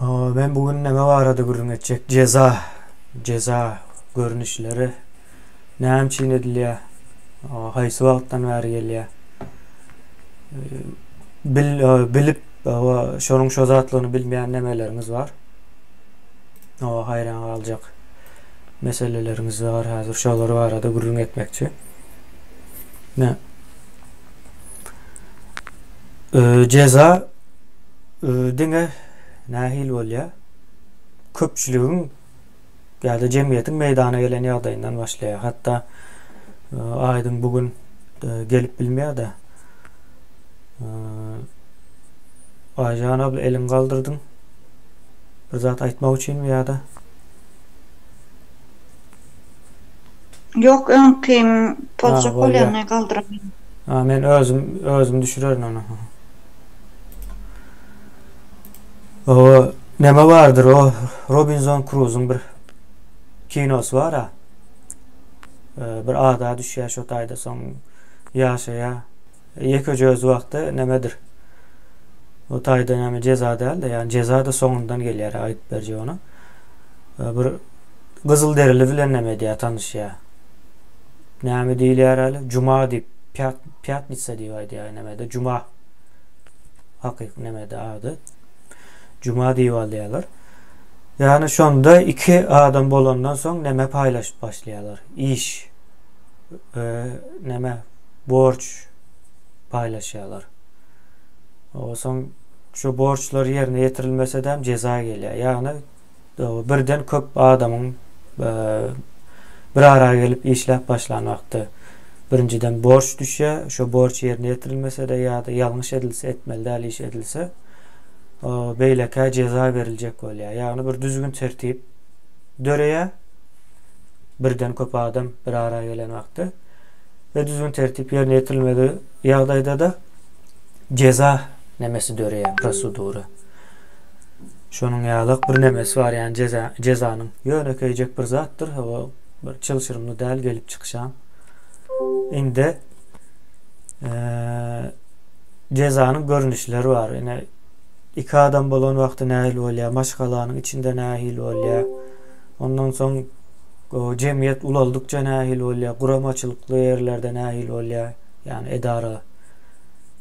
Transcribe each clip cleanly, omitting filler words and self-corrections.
Men bu gün näme barada gürrüň etjek? Jeza, jeza görnüşleri näme üçin edilýär? Haýsy wagtdan bäri gelýär? Bil, bilip, şonuň şo zatlaryny bilmeýän nämeleriňiz bar? Hawa, haýran galjak meseleleriňiz bar. Häzir şolar barada gürrüň etmekçi. Ne? Jeza diňe nähili bolýar? Köpçüligiň ýa-da jemgyýetiň meýdana gelen ýagdaýyndan başlaýar. Hatda Aýdyň bu gün gelip bilmeýär-de. Aýjan abla eliňi galdyrdyň. Bir zat aýtmak üçinmi ýa-da? Ýok, öňkim pozjak bolýany galdyraman. Ha, men özüm özüm düşürerin ony. O neme bardyr o Robinson Crusoe'ň bir kinosy bar ha. Bir ada düşýär şo taýda soň ýaşaýar. Ýekeje özi wagty nemedir. O taýda näme jeza däl-de, ýagny jeza-da soňundan gelýär, aýdyp berjek ony. Bir gyzyl derili bilen neme edýär, tanyşýar. Näme diýilýär häli? Juma diýip, pýatnitsa diýip aýdýar nemede, juma. Hakyky nemede ady. Juma diýip alýarlar. Ýagny şonda iki adam bolandan soň neme paýlaşyp başlaýarlar. Iş, neme borç paýlaşýarlar. Soň şu borçlar ýerine ýetirilmese-de jeza gelýär. Ýagny birden köp adamyň bir ara gelip işläp başlan wagty birinjiden borç düşýär. Şo borç ýerine ýetirilmese-de ýa-da ýalňyş edilse, etmeli däl iş edilse, beýlekä jeza beriljek bolýar. Ýagny bir düzgün-tertip döreýär. Birden köp adam bir ara gelen wagty we düzgün-tertip ýerine ýetirilmedi ýagdaýda-da jeza nemesi döreýär, prosedura. Şonuň ýalyk bir nemesi bar, ýagny jeza, jezanyň ýönekeýjek bir zatdyr, o bir çylşyrymly däl gelip çykyşam. Indi jezanyň görnüşleri bar. Ine iki adam bolan wagty nähili bolýar, maşgalanyň içinde nähili bolýar. Ondan soň jemgyýet ulaldykça nähili bolýar, guramaçylykly ýerlerde nähili bolýar, ýagny edara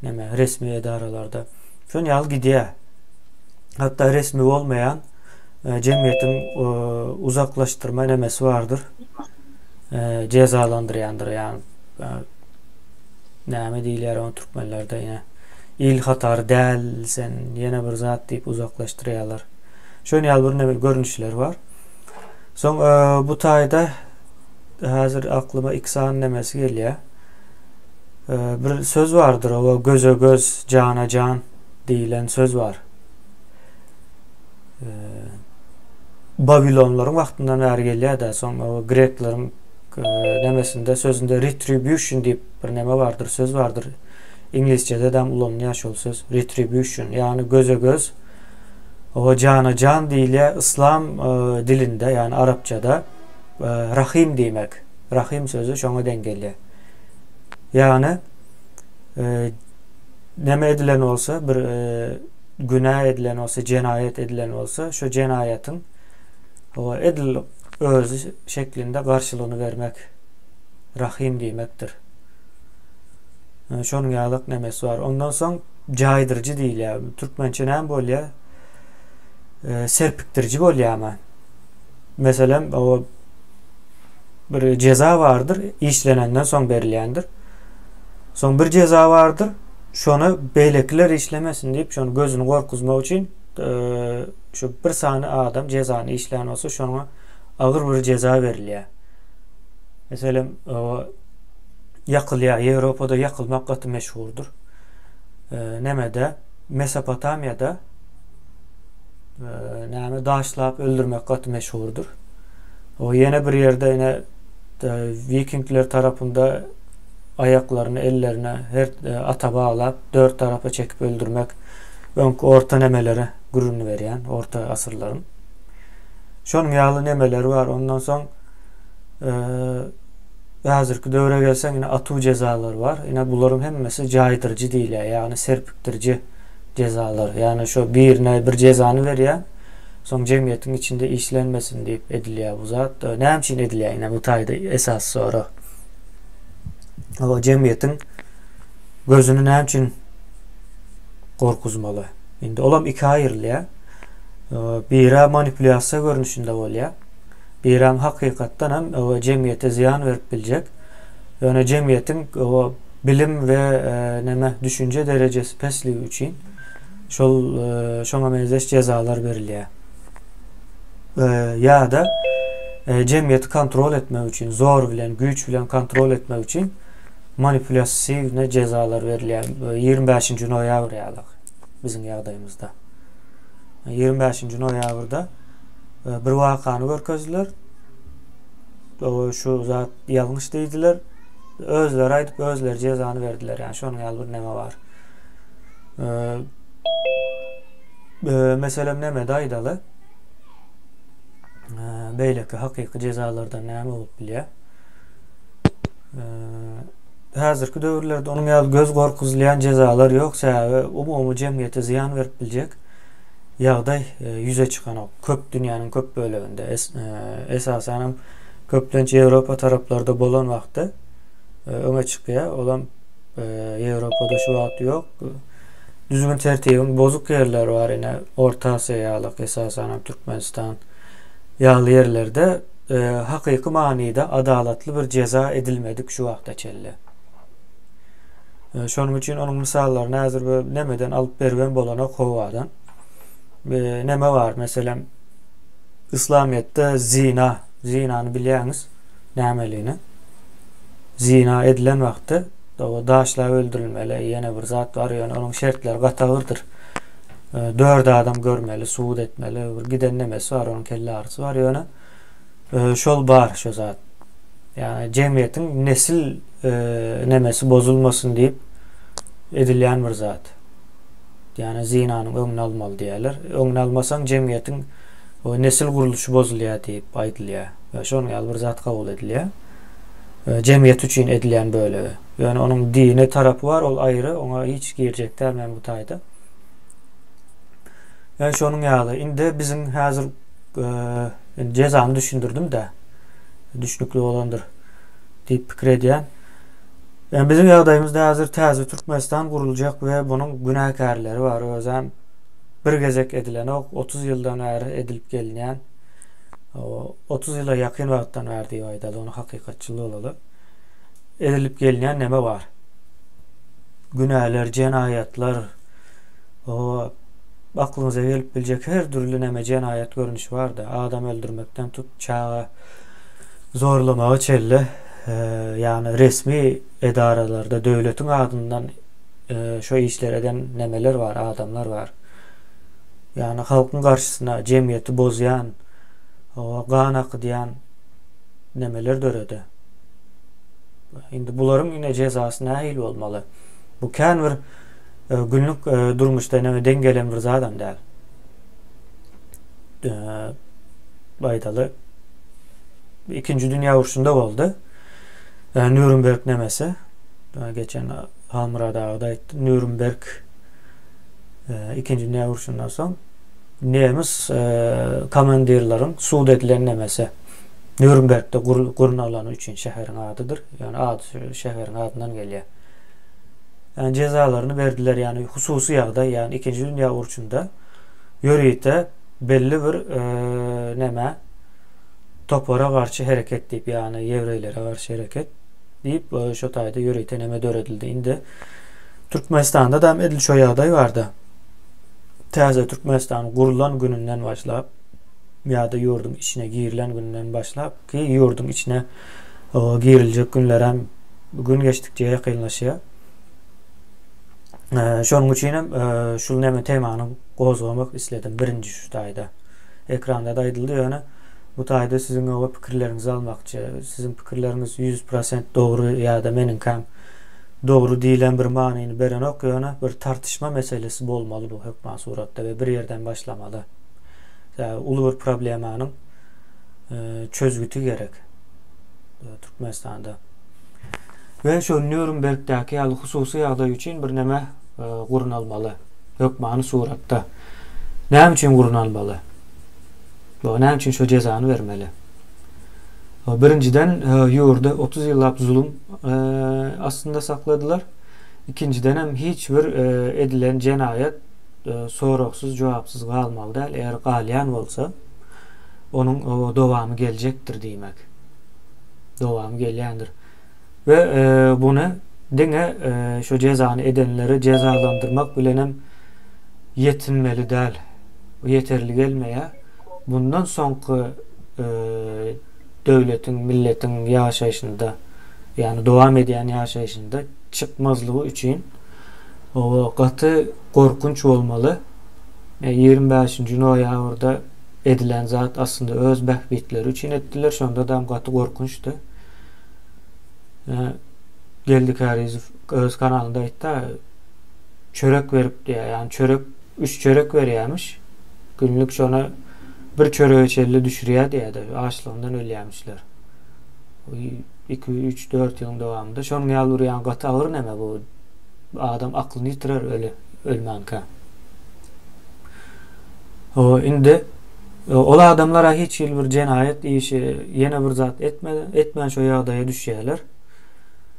näme resmi edaralarda. Şon ýaly gidýär. Hatda resmi bolmaýan e, jemgyýetiň e, uzaklaşdyrma nemesi bardyr. E, jezalandyrýandyr, ýagny näme diýilýär ony türkmenlerde ýene il hatary däl sen ýene bir zat diýip uzaklaşdyrýarlar. Şon ýaly bir neme görnüşler bar. Soň bu taýda häzir aklyma iki sany nemesi gelýär. Bir söz bardyr, o göze göz, jana jan diýilen söz bar. Babilonlaryň wagtyndan bäri gelýär-de, soň o grekleriň nemesinde sözünde retribution diýip bir neme bardyr, söz bardyr. Iňlisçede de ulanylýar şol söz retribution, ýagny göze göz, o jana jan diýilýär yslam dilinde, ýagny arapçada rahim diýmek. Rahim sözi şoňa deň gelýär. Ýagny neme edilen bolsa, bir günä edilen bolsa, jenaýat edilen bolsa, şu jenaýatyň edil özi şeklinde garşylygyny bermek rahim diýmekdir. Şonuň ýalyk nemesi bar. Ondan soň jaýdyryjy diýilýär. Türkmençe näme bolýar? Serpikdiriji bolýarmy? Meselem, o bir jeza bardyr, işlenenden soň berilýändir. Soň bir jeza bardyr, şony beýlekiler işlemesin diýip, şony gözüni gorkuzmak üçin şu bir sany adam jezany işlän bolsa, şoňa agyr bir jeza berilýär. Meselem, o ýakylýar. Ýewropada ýakylmak gaty meşhurdyr. Nemede, Mesopotamiýada näme daşlap öldürmek gaty meşhurdyr. O ýene bir ýerde ine wikingler tarapynda aýaklaryny, ellerini her ata baglap, dört tarapa çekip öldürmek öňki orta nemelere gürrüňini berýän, orta asyrlaryň. Şonuň ýaly nemeleri bar. Ondan soň Häzirki döwre gelseň ine atuw jezalary bar. Ine bularyň hemmesi jaýdyryjy diýilýär, ýagny serpikdiriji jezalar. Ýagny şo birine bir jezany berýär. Soň jemgyýetiň içinde işlenmesin diýip edilýär bu zat. Näme üçin edilýär ine bu taýda esasy sorag. O jemgyýetiň gözüni näme üçin gorkuzmaly? Indi olam ikä aýrylýar. Biri manipulýasiýa görnüşinde bolýar. Birem hakykatdan hem jemgyýete zyýan berip biljek. Ýöne jemgyýetiň bilim we neme düşünje derejesi pesligi üçin şol şoňa meňzeş jezalar berilýär. Ýa-da jemgyýeti kontrol etmek üçin, zor bilen, güýç bilen kontrol etmek üçin manipulýasiwne jezalar berilýär. 25-nji noýabr ýaly biziň ýagdaýymyzda. 25-nji noýabrda bir wakany görkezdiler. Şu zat ýalňyş diýdiler. Özleri aýdyp, özleri jezany berdiler. Ýani şonuň ýaly bir neme bar. Meselem nämede aýdaly? Beýleki hakyky jezalardan näme bolup bilýär? Häzirki döwürlerde onuň ýaly göz gorkuzylýan jezalar ýok, sebäbi umumy jemgyýete zyýan berip biljek ýagdaý ýüze çykanok. Köp dünýäniň köp böleginde, esasanam köplenç Ýewropa taraplarda bolan wagtda öňe çykýar. Olam Ýewropada şu wagt ýok. Düzgün tertibiň bozuk ýerleri bar ine Orta Aziýa ýaly esasanam Türkmenistan ýaly ýerlerde hakyky manyda adalatly bir jeza edilmedik şu wagta çenli. Şonuň üçin onuň mysallaryny häzir bu nemeden alyp beribem bolanok howadan. Neme bar meselem Yslamyýetde zina, zinany bilýäňiz nämeligini. Zina edilen wagty daşlap öldürilmeli, ýene bir zat bar, ýöne onuň şertleri gaty agyrdyr. Dört adam görmeli, subut etmeli, bir giden nemesi bar, onuň kelle agyrysy bar, ýöne şol bar şo zat. Ýagny jemgyýetiň nesil nemesi bozulmasyn diýip edilýän bir zat. Ýagny zinanyň öňüni almaly diýýärler. Öňüni almasaň jemgyýetiň nesil gurluşy bozulýar diýip aýdylýar. Şonuň ýaly bir zat kabul edilýär. Jemgyýet üçin edilýän bölegi. Ýöne onuň dini tarapy bar, ol aýry, oňa hiç girjek däl men bu taýda. Ýöne şonuň ýaly, indi biziň häzir indi jezany düşündirdim-de, düşnükli bolandyr diýip pikir edýän. Ýani biziň ýagdaýymyzda häzir täze Türkmenistan guruljak we bunuň günäkärleri bar. Özem bir gezek edilenok, 30 ýyldan bäri edilip gelinýän. 30 ýyla ýakyn wagtdan bäri diýip aýdaly, ony hakykatçyl bolaly. Edilip gelinýän neme bar? Günäler, jenaýatlar, o aklyňyza gelip biljek her dürli neme jenaýat görnüşi bar-da. Adam öldürmekden tut, çaga zorlamaga çenli. Ýagny resmi edaralarda döwletiň adyndan şo işleri eden nemeler bar, adamlar bar. Ýagny halkyň garşysyna jemgyýeti bozýan, gan akydýan nemeler döredi. Indi bularyň ine jezasy nähili bolmaly? Bu kän bir günlük durmuşda neme deň gelen bir zadam däl. Aýdaly. Ikinji dünýä urşunda boldy. Nýurnberg nemesi. Geçen Halmyrat aga-da aýtdy. Nýurnberg Ikinji dünýä urşundan soň nemes komandirleriň sud edilen nemesi. Nýurnbergde gurnalany üçin şäheriň adydyr. Ýagny ady şäheriň adyndan gelýär. Ýagny jezalaryny berdiler. Ýagny hususy ýagdaý, ýagny Ikinji dünýä urşunda ýörite belli bir neme topara garşy hereket diýip, ýagny ýewreýlere garşy hereket diýip, şo taýda ýörite neme döredildi. Indi Türkmenistanda da edil şo ýagdaý bardy. Täze Türkmenistan gurulan gününden başlap ýa-da ýurduň içine girilen gününden başlap ki ýurduň içine giriljek günlerem gün geçdikçe ýakynlaşýar. Şonuň üçin hem şul neme temany gozgamak isledim birinji şu taýda. Ekranda-da aýdyldy ýöne bu taýda siziň oba pikirleriňizi almakçy. Siziň pikirleriňiz 100% dogry ýa-da meniňkäm dogry diýlen bir manyny berenok ýöne bir tartyşma meselesi bolmaly bu hökman suratda we bir ýerden başlamaly. Sebäbi uly bir problemanyň çözgüti gerek Türkmenistanda. We şo Nýurnbergdäki ýaly hususy ýagdaý üçin birneme gurnalmaly. Hökmany suratda. Näme üçin gurnalmaly? Näme üçin şo jezany bermeli? Birinjiden ýurdy 30 ýyllap zulum astynda sakladylar. Ikinjiden hem hiç bir edilen jenaýat soragsyz, jogapsyz galmaly däl. Eger galýan bolsa, onuň dowamy geljekdir diýmek. Dowamy gelýändir. We buny diňe şu jezany edenleri jezalandyrmak bilenem ýetinmeli däl. Bu ýeterli gelmeýär. Bundan soňky döwletiň, milletiň ýaşaýşynda, ýagny dowam edýän ýaşaýşynda çykmazlygy üçin gaty gorkunç bolmaly. 25-nji noýabrda edilen zat aslynda öz bähbitleri üçin etdiler. Şonda-da gaty gorkunçdy. Geldi Kärizow öz kanalynda aýtdy, çörek berip diýýär. Ýagny çörek, üç çörek berýärmiş. Günlük şony bir çörege çenli düşürýär diýýär-de, açlygyndan ölýärmişler. 2, 3, 4 ýylyň dowamynda. Şonuň ýaly bir ýaňy gaty agyr neme bu. Adam aklyny ýitirer öli, ölmänkä. O indi ol adamlara hiç hili bir jenaýat işi, ýene bir zat etme, etmän şo ýagdaýa düşýärler.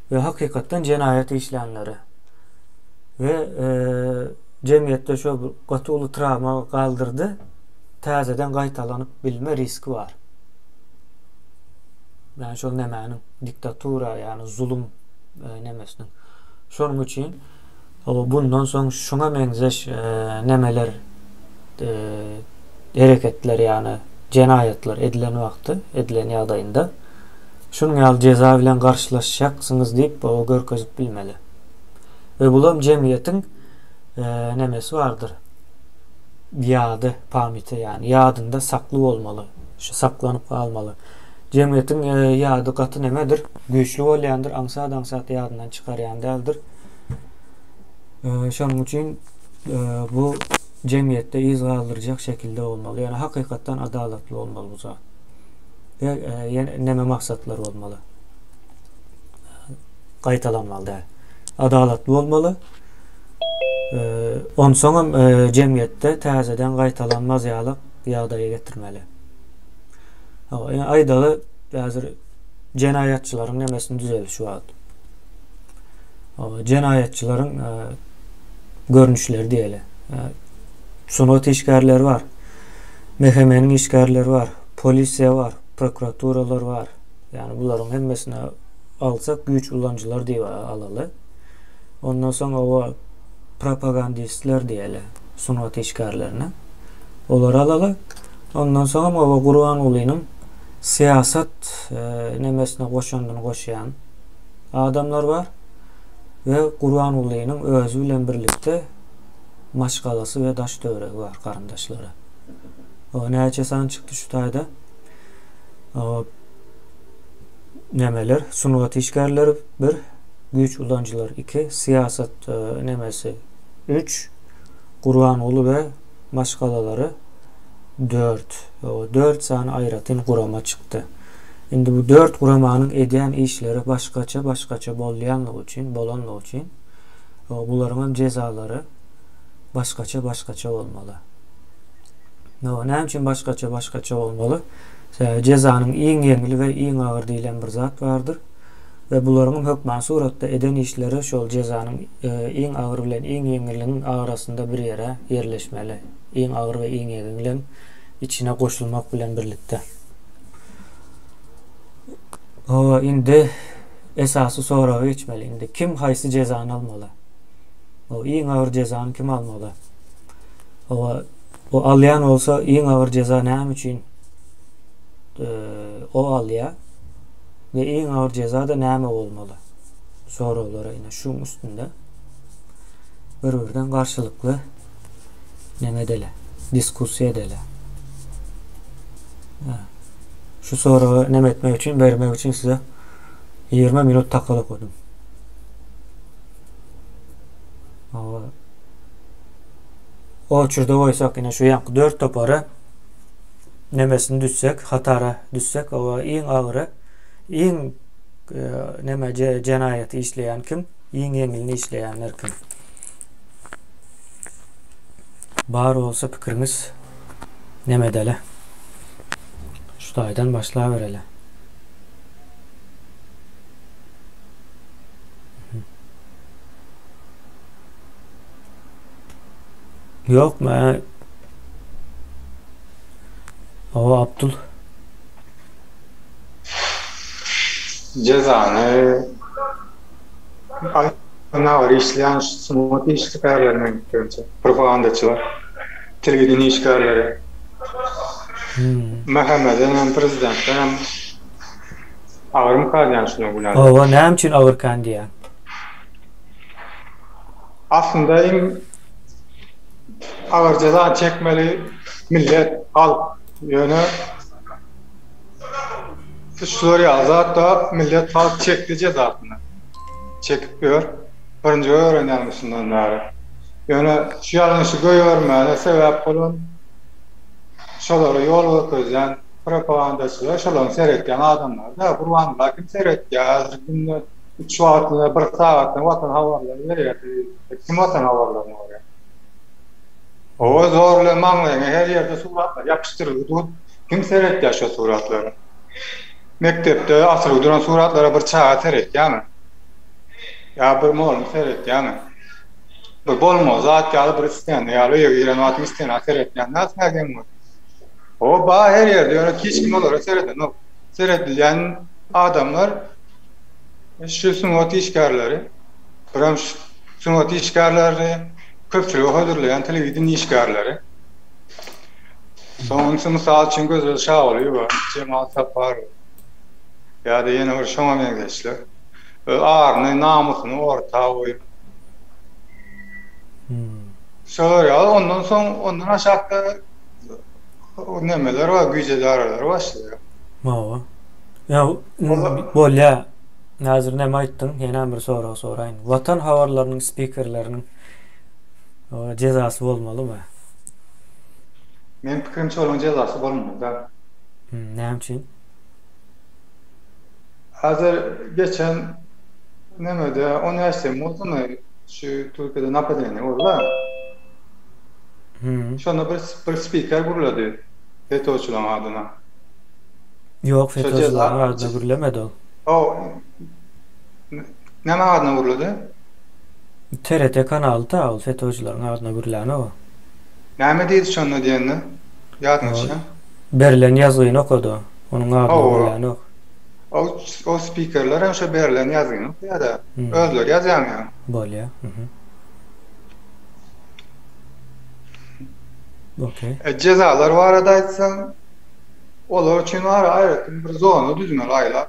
We hakykatdan jenaýat işlänleri we e, jemgyýetde şo gaty uly trawma galdyrdy. Täzeden gaýtalanyp bilme riski bar. Ýani şol nämäniň diktatura, ýani zulum e, nemesiniň. Şonuň üçin bundan soň şuňa meňzeş e, nemeler e, hereketler ýani jenaýatlar edilen wagty, edilen ýagdaýynda şunuň ýaly jeza bilen garşylaşjaksyňyz diýip o görkezip bilmeli. We bulam jemgyýetiň e, nemesi bardyr. Ýady, pamyty ýani ýadynda sakly bolmaly. Şu saklanyp galmaly. Jemgyýetiň e, ýady gaty nemedir? Güýçli bolýandyr, aňsat-aňsat ýadyndan çykarýan däldir. E, şonuň üçin e, bu jemgyýetde yz galdyrjak şekilde bolmaly. Ýani hakykatdan adalatly bolmaly bu zat. We ýene neme maksatlar bolmaly. Gaýtalanmaly däl. Adalatly bolmaly. Onsoňam jemgyýetde täzeden gaýtalanmaz ýaly ýagdaýa getirmeli. Aýdaly, häzir jenaýatçylaryň nemesini düzeli şu wagt. Jenaýatçylaryň görnüşleri diýeli. Sungat işgärleri bar. MHM-niň işgärleri bar. Polisiýa bar, prokuraturalar bar. Ýagny bularyň hemmesini alsak güýç ulanyjylar diýip alaly. Ondan soň oba propagandistler diýeli sungat işgärlerine. Olary alaly. Ondan soňam oba Gurbangulynyň syýasat e, nemesine goşandyny goşýan adamlar bar. We Gurbangulynyň özi bilen birlikde maşgalasy we daş töweregi bar, garyndaşlary. O näçe san çykdy şu taýda? O nemeler, sungat işgärleri bir, güýç ulanyjylar 2, syýasat e, nemesi 3, Gurbanguly we maşgalalary 4. O 4 sany aýratyn gurama çykdy. Indi bu 4 guramanyň edýän işleri başgaça başgaça bolýanlygy üçin, bolanlygy üçin bularyň hem jezalary başgaça başgaça bolmaly. No, näme üçin başgaça başgaça bolmaly? Sebäbi jezanyň iň ýeňil we iň agyr diýlen bir zat bardyr. We bularyň hem hökman suratda eden işleri şol jezanyň e, iň agyr bilen iň ýeňiliň arasynda bir ýere ýerleşmeli. Iň agyr we iň ýeňiliň içine goşulmak bilen birlikde. Hawa, indi esasy soraga geçmeli. Indi kim haýsy jezany almaly? O iň agyr jezany kim almaly? Hawa, o alýan bolsa iň agyr jeza näme üçin e, o alýar? We iň agyr jeza-da näme bolmaly? Soraglara ine şuň üstünde bir-birden garşylykly neme edeli, diskussiýa edeli. Şu soraga neme etmek üçin, bermek üçin size 20 minut takal okudum. O uçurda goýsak, ine şu ýaňky 4 topara nemesini düzsek, hatara düzsek, o iň agyry, iň e, neme jenaýaty işleýän kim, iň ýeňilini işleýänler kim? Bar bolsa pikiriňiz neme edeli? Şu taýdan başlabereli. Ýok, mä Hawa, Abdul. Jezany agyr işleýän sungat işgärleri meniň pikirimçe, propagandaçylar, telewideniýe işgärleri. MHM-den hem, prezidentden hem agyrmyka diýýän şunuň günäsi. Hawa, näme üçin agyrkan diýýäň? Aslynda iň agyr jeza çekmeli millet, halk. Ýöne şular ýaly zatda millet, halk çekdi jezasyny. Çekip ýör. Birinji öwrenýän şundan bäri. Ýöne şu ýalňyşy goýbermäne sebäp bolan şolara ýol görkezýän propagandaçylar, şolaryň seretýän adamlary-da. Gurbanguly kim seretýär? Häzir günde üç wagtyna bir sagatdan Watan habarlary berýär telewizorda. Kim Watan habarlaryny görýär? Oba zor bilen maňlaýyňa her ýerde suratlar ýapyşdyrylgy dur. Kim seretýär şo suratlara? Mekdepde asylgy duran suratlara bir çaga seretýärmi? Ýa bir mugallym seretýärmi? Bir bolmaly zat ýaly bir stenda ýaly öýe giren wagtyň stena seretýän näsine geň bor. O ba her ýerde ýöne hiç kim olara seredenok. Seredilýän adamlar şu sungat işgärleri, birem sungat işgärlerini köpçülige hödürleýän telewideniýe işgärleri. Soňunçy mysal üçin Gözel Şagulyýewa, Jemal Saparow ýa-da ýene bir şoňa meňzeşler. Öz aryny, namysyny orta goýup. Şolar ýaly ondan soň ondan aşakda nemeler bar, güýç edaralary başlaýar. Hawa. Ýa bolýa. Häzir näme aýtdyň? Ýene bir sorag soraýyn. Watan habarlarynyň spikerleriniň jezasy bolmalymy? Meň pikirimçe olaryň jezasy bolmaly däl. Näme üçin? Häzir geçen nemede 15 Temmuzdymy şu Türkiýede napadeniýe boldy. Şonda bir bir spiker gürledi FETÖ-çileriň adyna. Ýok, FETÖ-çileriň adyna gürlemedi ol. O näme adyna gürledi? TRT kanaly da ol FETÖ-çileriň adyna gürlänok o. Näme diýdi şonda diýende? Ýadyňa düşýär? Berlen ýazgyny okady. Onuň adyna gürlänok. O o spikerler hem şo berlen ýazgyny okaýar-da. Özleri ýazýarmy ýa? Bolýar. Okey. E, jezalar barada aýtsaň, olar üçin bar aýratyn bir zona düzmeli aýlap.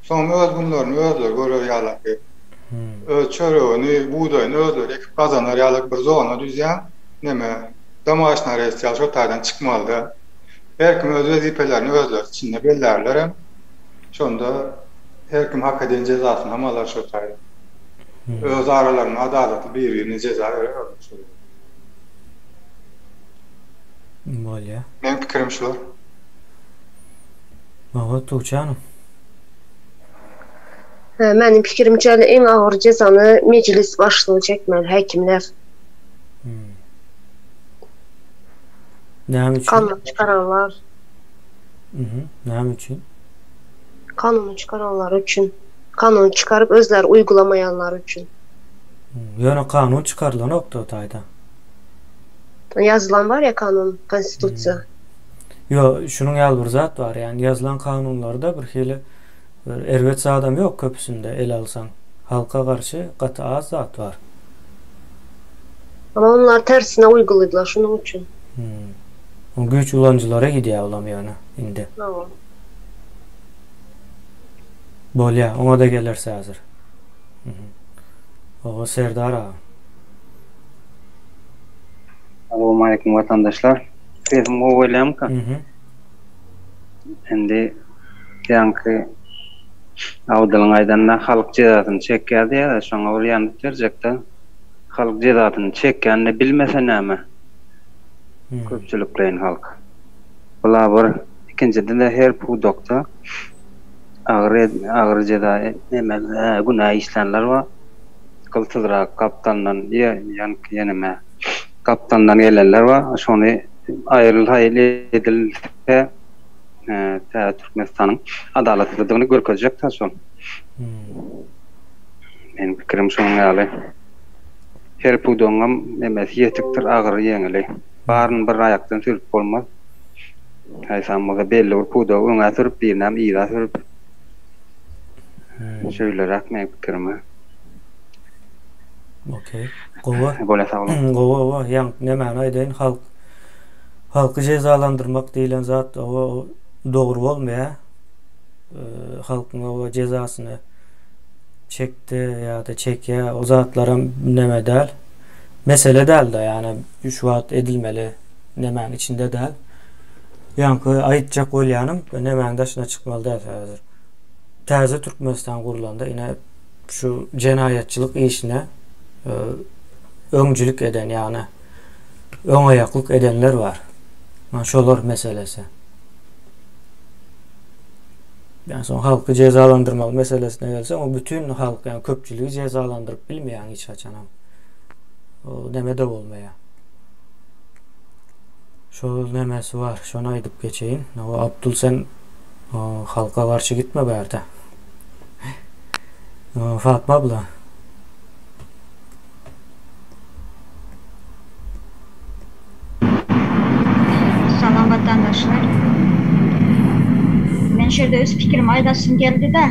Soň öz günlerini özleri görer ýalaky. Öz çöregini, bugdaýyny özleri ekip gazanar ýaly bir zona düzýäň. Neme, domaşny arest ýaly şo taýdan çykmaly-da. Her kim öz wezipelerini özleri içinde bellärler hem. Şonda her kim hak eden jezasyny hem alar şo taýdan. Öz aralarynda adalatly bir-birine jeza berer olar şol ýerde. Bolýa. Meň pikirim şular. Hawa Tuğçe hanım. Meniň pikirimçe iň agyr jezany mejlis başlygy çekmeli, häkimler. Näme üçin? Kanun çykaranlar. Mhm. Näme üçin? Kanuny çykaranlar üçin. Kanuny çykaryp özleri uýgulamaýanlar üçin. Ýöne kanun çykarylanokdy o taýda. Ýazylan bar ya kanun, konstitusiýa. Ýo, şunuň ýaly bir zat bar, ýagny ýazylan kanunlarda bir hili bir erbet zadam ýok köpüsinde ele alsaň. Halka garşy gaty az zat bar. Ama onlar tersine uýguladylar şunuň üçin. O güýç ulanyjylara gidýär olam ýöne indi. Hawa. Bolýa, oňa-da geleris häzir. Oba Serdar aga. Salowmaleýkim watandaşlar. Sesim gowy gelýärmika? Indi ýaňky Abdylyň aýdanyna halk jezasyny çekýär diýýär-de, şoňa bir ýandyp berjek-de. Halk jezasyny çekýänini bilmese näme? Köpçülikleýin halk. Bula bir, ikinjiden-de her pudakda agyr agyr jeza neme günä işlänler bar. Gyltyzrak gapdalyndan ýa ýeneme gapdalyndan gelenler bar. Şony aýryl-saýyl edilse. Täze Türkmenistanyň adalatlydygyny görkezjek-dä şol. Meniň pikirim şonuň ýaly. Her pudagyňam nemesi ýetikdir, agyry, ýeňili. Baryny bir aýakdan sürüp bolmaz. Haýsam bolsa belli bir pudagy öňe sürüp, birinem yza sürüp. Şeýleräk meniň pikirim-ä. Okey. Gowy. Bolýa sag boluň. Gowy owa ýaňky nemäni aýdaýyn halk halky jezalandyrmak diýlen zat owa dogry bolmaýa. Halkyň owa jezasyny çekdi ýa-da çekýä o zatlaram neme däl. Mesele däl-de ýagny şu wagt edilmeli nemäň içinde däl. Ýaňky aýtjak bolýanym nemäň daşyna çykmaly däl häzir. Täze Türkmenistan gurlanda ine şu jenaýatçylyk işine öňcülik eden, ýagny öňaýaklyk edenler bar. Şolar meselesi. Ýa soň halky jezalandyrmaly meselesine gelseň, o bütün halk, ýagny köpçüligi jezalandyryp bilmeýäň hiç haçanam. O neme-de bolmaýar. Şol nemesi bar, şony aýdyp geçeýin. O Abdul sen halka garşy gitme bärde. Fatma abla. Salam watandaşlar. Men şu ýerde öz pikirimi aýdasym geldi-de.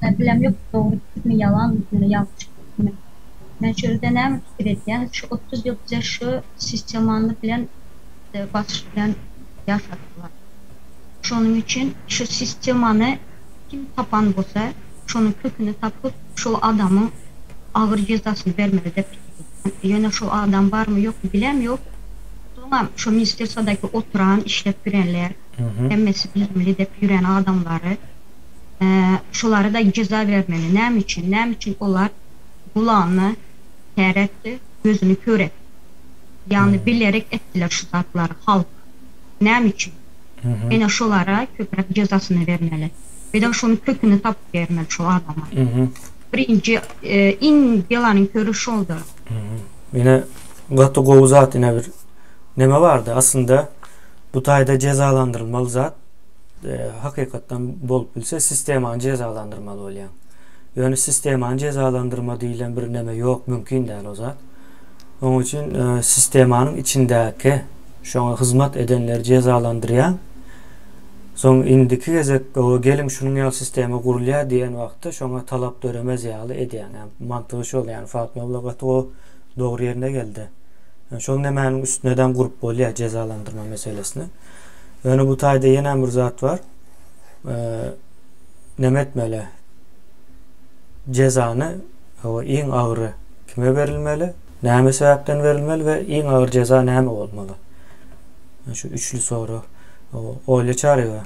Men bilem ýok dogrymy ýalanmy ýalňyşmy. Men şu ýerde näme pikir edýän şu 30 ýyl bize şu sistemany bilen basyş bilen ýaşatdylar. Şonuň üçin şu sistemany kim tapan bolsa şonuň köküni tapyp şol adamyň agyr jezasyny bermeli dep pikir edýän. Ýöne şol adam barmy ýokmy bilem ýok. Soňam şo ministerstwadaky oturan işlep ýürenler hemmesi bilimli dep ýüren adamlary şolara-da jeza bermeli. Näme üçin? Näme üçin olar gulagyny ker etdi, gözüni kör etdi? Ýagny bilerek etdiler şu zatlary halk. Näme üçin? Ene şolara köpräk jezasyny bermeli. Birem şonuň köküni tapyp bermeli şol adama. Birinji iň belanyň köri şoldur. Ine gaty gowy zat ine bir neme bardy aslynda bu taýda jezalandyrylmaly zat hakykatdan bolup bilse sistemany jezalandyrmaly bolýaň. Ýöne sistemany jezalandyrma diýlen bir neme ýok mümkin däl o zat. Onuň üçin sistemanyň içindäki şoňa hyzmat edenleri jezalandyrýaň. Soň indiki gezek o geliň şunuň ýaly sistema gurulýar diýen wagtda şoňa talap döremez ýaly edýäň. Ýani mantygy şol ýani Fatma abla gaty gowy dogry ýerine geldi. Ýani şol nemäniň üstünedem gurup bolýar jezalandyrma meselesini. Ýöne bu taýda ýenem bir zat bar. Neme etmeli? Jezany iň agyry kime berilmeli? Näme sebäpden berilmeli we iň agyr jeza näme bolmaly? Şu üçli sorag. Olýa Çaryýewa.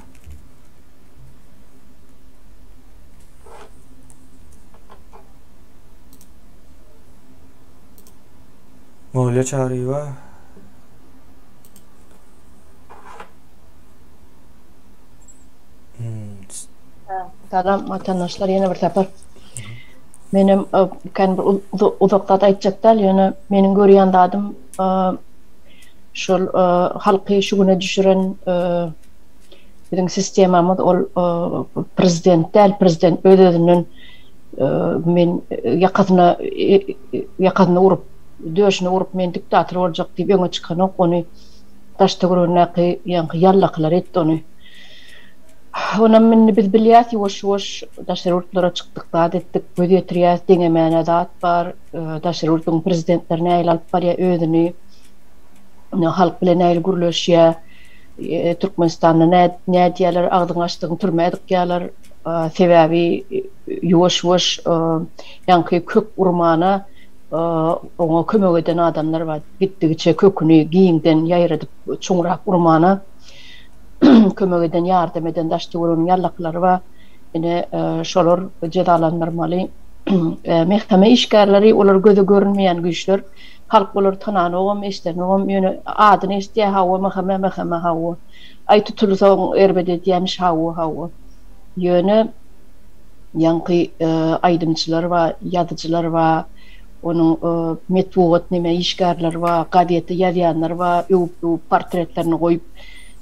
Olýa Çaryýewa. Salam watandaşlar ýene bir sapar. Menem kän bir uzak zat aýtjak däl, ýöne meniň görýän zadym şol halky şu güne düşüren biziň sistemamyz ol prezident däl, prezident öz-özünden men ýakasyna ýakasyna urup, döşüne urup men diktator boljak diýip öňe çykanok, ony daş-töweregindäki ýaňky ýallakylar etdi ony. Onam indi biz bilýäs ýuwaş-ýuwaş daşary ýurtlara çykdyk zat etdik, göz ýetirýäs deňemäne zat bar, daşary ýurduň prezidentleri nähili alyp barýar özüni, halk bilen nähili gürleşýär, Türkmenistanda nädýärler, agzyňy açdygyň türmä dykýarlar, sebäbi ýuwaş-ýuwaş ýaňky kök urmana oňa kömek eden adamlar bar, gitdigiçe köküni giňden ýaýradyp çuňrak urmana kömek eden, ýardam eden daş-töwereginiň ýallaklary bar. Ine, şolar jezalandyrmaly. MHM işgärleri, olar göze görünmeýän güýçler. Halk olary tananogam, eşidenogam, ýöne adyny eşidýär, hawa, MHM, MHM, hawa. Aý, tutulsaň erbet edýämiş, hawa, hawa. Ýöne ýaňky aýdymçylar bar, ýazyjylar bar, onuň metbugat neme işgärleri bar, gazete ýazýanlar bar, öwüp-öwüp portretlerini goýup.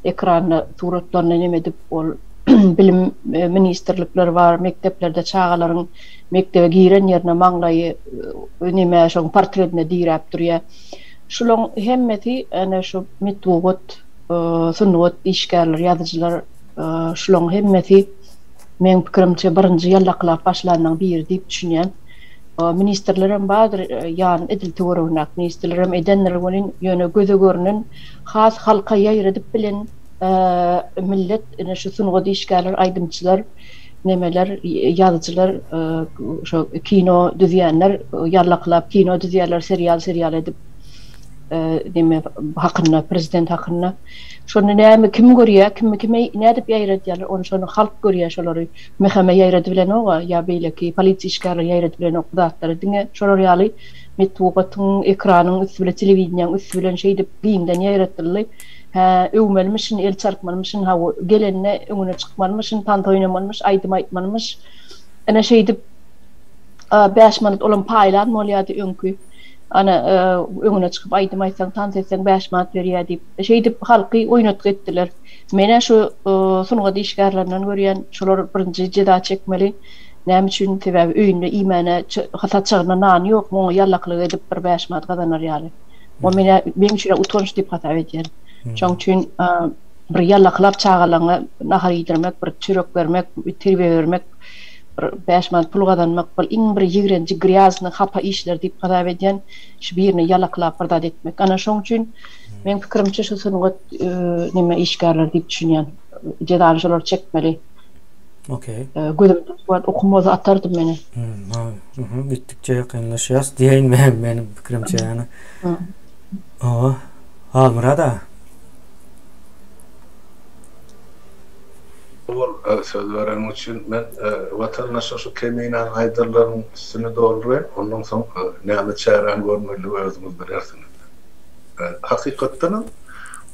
Ekranda suratlaryny neme edip ol bilim ministrlikleri bar mekdeplerde çagalaryň mekdebe giren ýerine maňlaýy neme şoň portredine diräp durýar. Şulaň hemmesi ene şu metbugat sungat işgärleri ýazyjylar şulaň hemmesi meň pikirimçe birinji ýallaklap başlanlaň biri diýip düşünýän. Ministrlerem bardyr ýan edil töweregindäki ministrlerem edendir welin ýöne göze görünen has halka ýaýradyp bilen millet ine şu sungat işgärler aýdymçylar nemeler ýazyjylar şo kino düzýänler ýallaklap kino düzýärler serial serial edip neme hakynda prezident hakynda şony näme kim görýär kimi kime nädip ýaýradýarlar ony şony halk görýär şolary MHM ýaýradybilenoga ýa beýleki polisiýa işgärleri ýaýradybilenok bu zatlary diňe şolar ýaly metbugatyň ekranyň üsti bilen telewideniýäň üsti bilen şeýdip giňden ýaýratyldy hä öwmelimişin el çarpmalymyşyn hawa gelende öňüne çykmalymyşyn tans oýnamalymyş aýdym aýtmalymyş ine şeýdip 5 manat olam paýlan bolýardy öňki ana öňüne çykyp aýdym aýtsaň tans etseň 5 manat berýär diýip şeýdip halky oýnatgy etdiler Menä şu sungat işgärlerinden görýän, şolar birinji jeza çekmeli. Näme üçin? Sebäbi öýünde iýmäne saçagynda nany ýok, muňa ýallakylyk edip bir 5 manat gazanar ýaly. O menä meň üçin utanç diýip hasap edýän. Şoň üçin bir ýallakylap çagalaryňa nahar iýdirmek, bir çörek bermek, terbiýe bermek, bir 5 manat pul gazanmak bul iň bir ýigrenji grýaznyý hapa işler diýip hasap edýän. Şu birine ýalakylap bir zat etmek. Ana şoň üçin meň pikirimçe şu sungat neme işgärleri diýip düşünýän. Jezany şolar çekmeli. Okey. Gözüm wagt okum bolsa atardym meni. Mhm, gitdikçe ýakynlaşýas diýeýin men meniň pikirimçe ýani. Owa. Halmyrat aga. Bol söz bereniň üçin men watandaşa şu Keminäniň aýdanlarynyň üstüni dolduraýyn, ondan soň näme çäräni görmelidigi özüňiz bilersiňiz. Hakykatdanam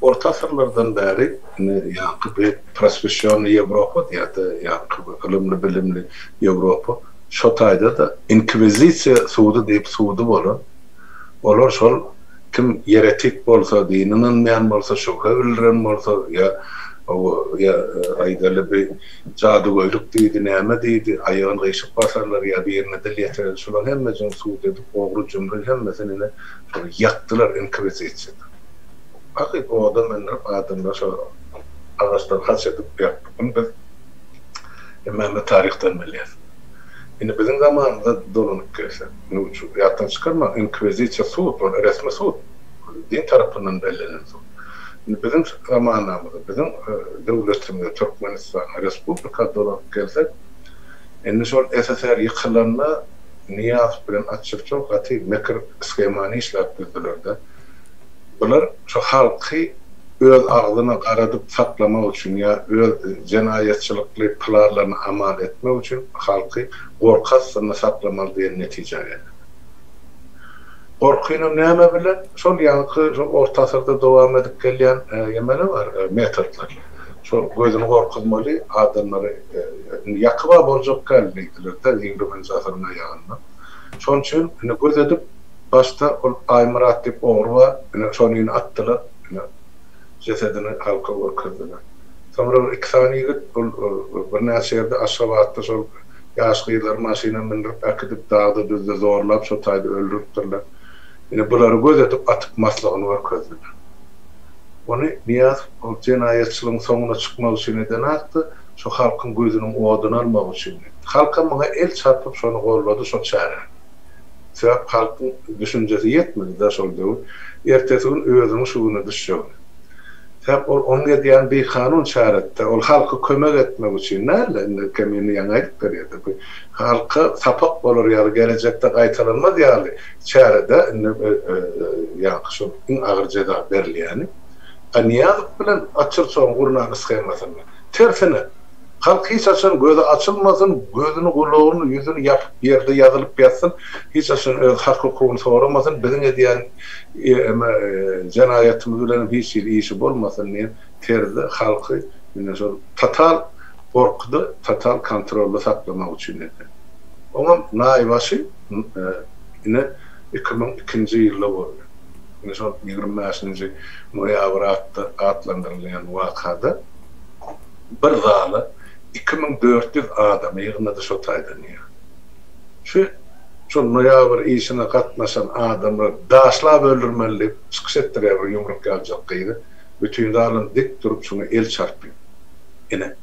orta asyrlardan bäri indi ýaňky bir prosweşýonnyý Ýewropa diýýär-de, ýaňky bir ylymly-bilimli Ýewropa, şo taýda-da inkwizisiýa sudy diýip sudy bolan, olar şol kim ýeretik bolsa, dine ynanmaýan bolsa, şübhe bildiren bolsa ýa ýa aýdaly bir jadygöýlük diýdi, näme diýdi, aýagyny gyşyk basarlar ýa birine dil ýetiren, şolaryň hemmejigini sud edip, ogry-jümri hemmesini ine Şony ýakdylar inkwizisiýada. Hakyky oda mündürip adamlary şo agaçdan haç edip ýakdy. Muny biz hemmämiz taryhdan bilýäs. Indi biziň zamanymyza dolanyp gelsek, indi şu ýatdan çykarmaň, inkwizisiýa sud, ol resmi sud, din tarapyndan bellenen sud. Indi biziň zamanamyza, biziň döwletimize, Türkmenistana, respublika dolanyp gelsek, indi şol SSR ýykylanda, Nyýazow bilen Atçyrçow gaty mekir shemany işläp düzdüler-de. Bular şu halky öz agzyna garadyp saklamak üçin ýa öz jenaýatçylykly planlaryny amal etmek üçin halky gorky astynda saklamaly diýen netijä geldiler. Gorkynam näme bilen? Şol ýaňky şol orta asyrda dowam edip gelýän ýemele bar, metodlar. Şol gözüni gorkuzmaly adamlary indi ýakyba boljak däl diýdiler-de ýigriminji asyryň aýagynda. Şonuň üçin indi göz edip başda ol Aýmyrat diýip ogry bar, ine şonyny atdylar, ine jesedini halka görkezdiler. Soňra bir iki sany ýigit ol birnäçe ýerde Aşgabatda şol ýaş gyzlary maşyna mündürip äkidip dagda-düzde zorlap şo taýda öldüripdirler. Ine bulary göz edip atyp maslygyny görkezdiler. Ony Nyýazow ol jenaýatçylygyň soňuna çykmak üçin edenakdy, şo halkyň gözüniň oduny almak üçin etdi. Halkam muňa el çarpyp şony gollady şo çäräni. Sebäp halkyň düşünjesi ýetmedi-de şol döwür, ertesi gün özüniň şu güne düşjegine. Sebäp ol onuň edýäni bikanun çäretde, ol halka kömek etmek üçin däl-de, indi Kemine ýaňy aýdyp berýärdi, bu halka sapak bolar ýaly, gelejekde gaýtalanmaz ýaly çärede indi ýaňky şol iň agyr jeza berilýäni. A Nyýazow bilen Açyrçogyň gurnan shemasynda, tersine, halk hiç haçan gözi açylmasyn, gözüni, gulagyny, ýüzüni ýapyp ýerde ýazylyp ýatsyn, hiç haçan öz hak-hukugyny soramasyn, biziň edýän jenaýatymyz bilenem hiç hili işi bolmasyn diýen terzde halky ine şol total gorkuda, total kontrolda saklamak üçin edýär. Oňam naýbaşy ine 2002-nji ýylda boldy. Ine şol 25-nji noýabr atda atlandyrylýan wakada bir zala 2400 adamy ýygnady şo taýdan ýa. Şu şol noýabr işine gatnaşan adamlar daşlap öldürmeli diýip çykyş etdirýär bir ýumruk ýaljak gyzy. Bütin zalam dik durup şuňa el çarpýar. Ine.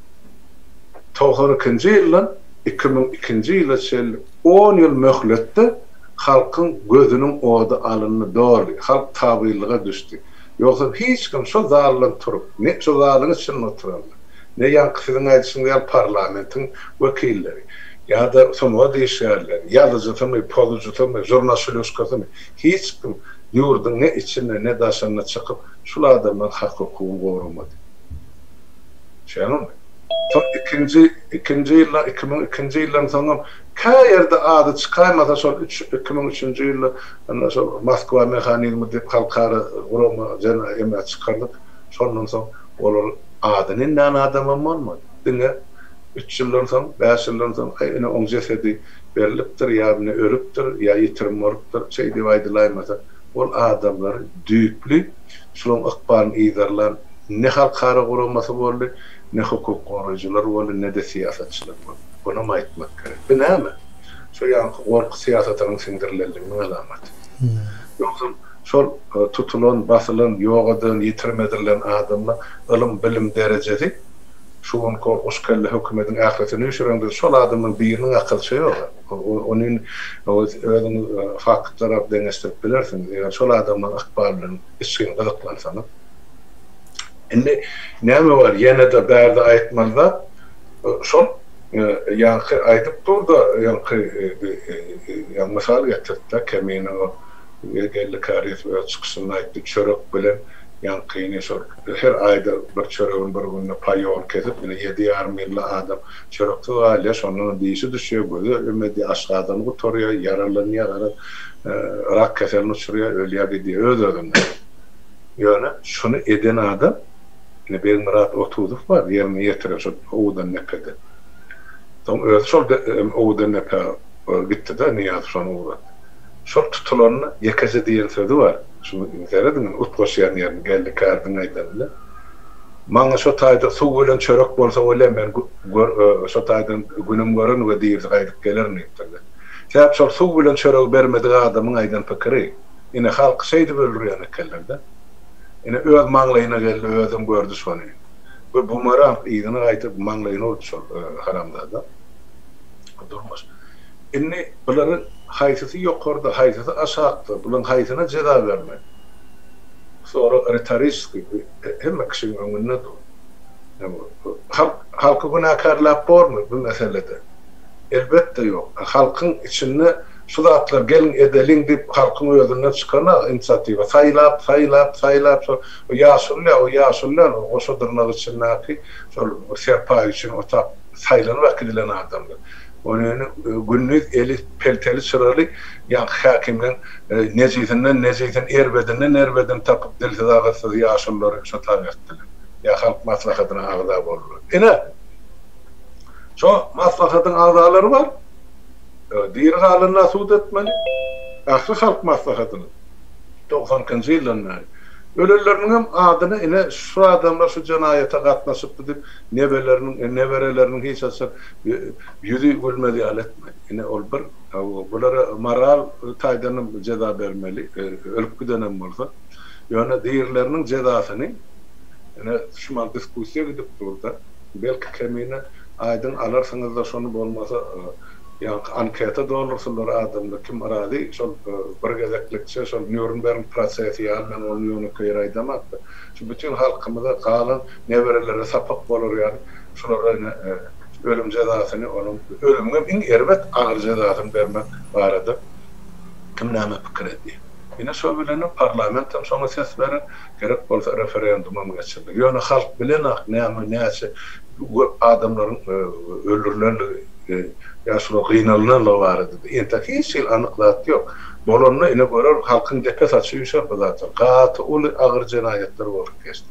92-nji ýyldan 2002-nji ýyla çenli on ýyl möhletde halkyň gözüniň ody alyndy doly, halk tabynlyga düşdi. Ýogsam hiç kim şo zaldan turup, ne şo zalyň içinde oturanlar, ne ýaňky siziň aýdyşyňyz ýaly parlamentiň wekilleri, ýa-da sungat işgärleri, ýazyjysymy, pozujysymy, žurnaşylýuşkasymy, hiç kim ýurduň ne içinde, ne daşynda çykyp şul adamlaryň hak-hukugyny goramady. Şeýlemi? Soň ikinji, ikinji ýylda, 2002-nji ýyldan soňam kä ýerde ady çykaýmasa şol üç, 2003-nji ýylda indi şol Moskwa mehanizmi diýip halkara gurama jena eme çykardyk. Şondan soň olar adyny indän adamam bolmady. Diňe üç ýyldan soň, bäş ýyldan soň, aý ine oň jesedi berlipdir ýa ine ölüpdir ýa ýitirim bolupdyr şeý diýip aýdylaýmasa ol adamlary düýpli şulaň ykbalyny yzarlan ne halkara guramasy boldy, ne hukuk goraýjylar boldy, ne-de syýasatçylar boldy. Onam aýtmak gerek. Bu näme? Şo ýaňky gorky syýasatynyň siňdirilenliginiň alamaty. Ýogsam şol tutulan, basylan, ýok edilen, ýitirim edirilen adamlaň ylym-bilim derejesi şu günki ol guşkelle hökümediň ählisini üýşüreňde şol adamlaň biriniň akylça ýog-a. Ony özüňiz faktlara deňeşdirip bilersiňiz, eger şol adamlaň ykbaly bilen içgin gyzyklansaňyz. Indi näme bar, ýene-de bärde aýtmaly zat, şol ýaňky aýdyp dur-da, ýaňky ýaňy mysal getirdi-de, Kemine o Geldi Käriýew öz çykyşynda aýtdy, çörek bilen ýaňkyny şol her aýda bir çöregini bir günde paýol kesip, ine ýedi ýarym ýylda adam çöreksiz galýar, şondanam dişi düşýär, gözi em edýär, aşgazany gutarýar, ýaralanýar, garaz, rak keseline uçraýar, ölýär gidýär öz-özünden. Ýöne şuny eden adam, ine Begmyrat Otuzow bar, ýerine ýetiren şol Owadandepede. Soň özi şol Owadandepä gitdi-de, Nyýazow şony ugratdy. Şol tutulanda ýekeje diýen sözi bar, şuny serediň indi utgaşýan ýerini Geldi Kärdiň aýdany bilen. Maňa şo taýda suw bilen çörek bolsa bolýa, men şo taýdan günüm görerin we dirisi gaýdyp gelerin diýipdir-de. Sebäp şol suw bilen çöregi bermedik adamyň aýdan pikiri. Ine halky şeýdip öldürýän ekenler-de. Ine öz maňlaýyna geldi, özem gördi şony. Bu bumerang yzyna gaýtyp maňlaýyna urdy şol haramzada. Durmuş. Indi bularyň haýsysy ýokarda, haýsysy aşakda, bularyň haýsyna jeza bermeli? Bu sorag ritoriçeskiý, bu hemme kişiň öňünde dur. Halk halky günäkärläp bormy bu meselede? Elbetde ýok. Halkyň içinde şu zatlar geliň edeliň diýip halkyň özünden çykana inisiatiwa saýlap saýlap saýlap şol o ýaşuly o ýaşuly däl o goşa dyrnak içindäki şol serpaý üçin otap saýlanyp äkidilen adamlar. Ony gündiz eli pelteli çyraly ýaňky häkimleň nejisinden nejisini erbedinden erbedini tapyp dilsiz agyzsyz ýaşululary şo taý etdiler. Ýa halk maslahatyna agza boldular. Ine! Şo maslahatyň agzalary bar. Diri galanyna sud etmeli. Ähli halk maslahatynyň 92-nji ýyldan bäri. Ölenleriniňem adyny ine şu adamlar şu jenaýata gatnaşypdy diýip nebeleriniň, nebereleriniň hiç haçan ýüzi gülmez ýaly etmeli. Ine ol bir bulara moral taýdanam jeza bermeli, ölüp gidenem bolsa. Ýöne dirileriniň jezasyny ine şu mal diskussiýa gidip dur-da. Belki kemine aýdyň alarsyňyzda şony bolmasa ýaňky anketa doldursunlar adamlar kim razy şol bir gezeklikçe şol Nýurnberg prosesi ýaly men ony ýönekeý ýere aýdamakda şu bütin halkymyza galan neberelere sapak bolar ýaly şulara ine ölüm jezasyny onuň ölümiňem iň erbet agyr jezasyny bermek barada kim näme pikir edýär ine şo bilenem parlamentem şoňa ses berer Gerek bolsa referendumam geçiriler. Ýöne halk bilenak näme näçe köp adamlaryň öldürilenligi ýa şular gynalynanlygy barada-da entek hiç hili anyk zat ýok. Bolanda ine görer halkyň depe saçy üýşer bu zatlar. Gaty uly agyr jenaýatlar bolup geçdi.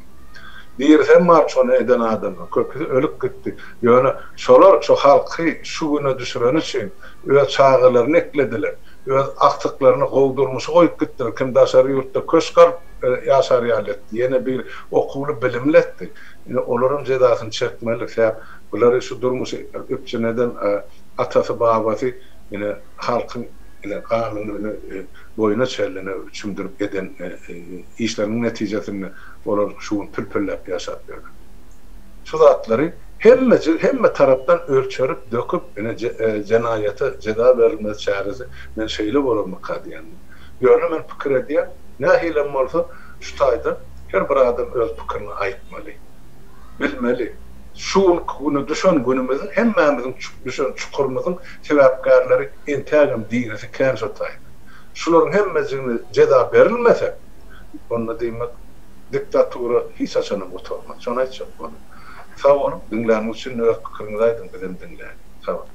Dirisem bar şony eden adamlar. Köpüsi ölüp gitdi. Ýöne şolar şo halky şu güne düşüreni üçin öz çagalaryny eklediler. Öz agtyklaryna gowy durmuşy goýup gitdiler. Kim daşary ýurtda köşk alyp ýaşar ýaly etdi. Ýene biri okuwly, bilimli etdi. Ine, olaram jezasyny çekmeli. Sebäp bulary şu durmuşy üpjün eden atasy, babasy ine halkyň ine ganyny ine boýuna çenli ine çümdürip eden işleriniň netijesinde olar şu gün pül-pülläp ýaşap ýörler. Şu zatlary hemmejik hemme tarapdan ölçerip döküp ine jenaýata jeza berilmez çäresi men şeýle bolarmyka diýýän. Ýöne men pikir edýän nähilem bolsa şu taýda her bir adam öz pikirini aýtmaly. Bilmeli. Şu günki güne düşen günümiziň hemmämiziň düşen çukurymyzyň sebäpkärleri entägem dirisi kän şo taýda. Şularyň hemmejigine jeza berilmese onda diýmek Diktatura hiç haçanam gutarmaz. Şony aýtjak boldum. Sag boluň, diňläniňiz üçin öz pikiriňizi aýdyň, bizem diňläýlik. Sag boluň.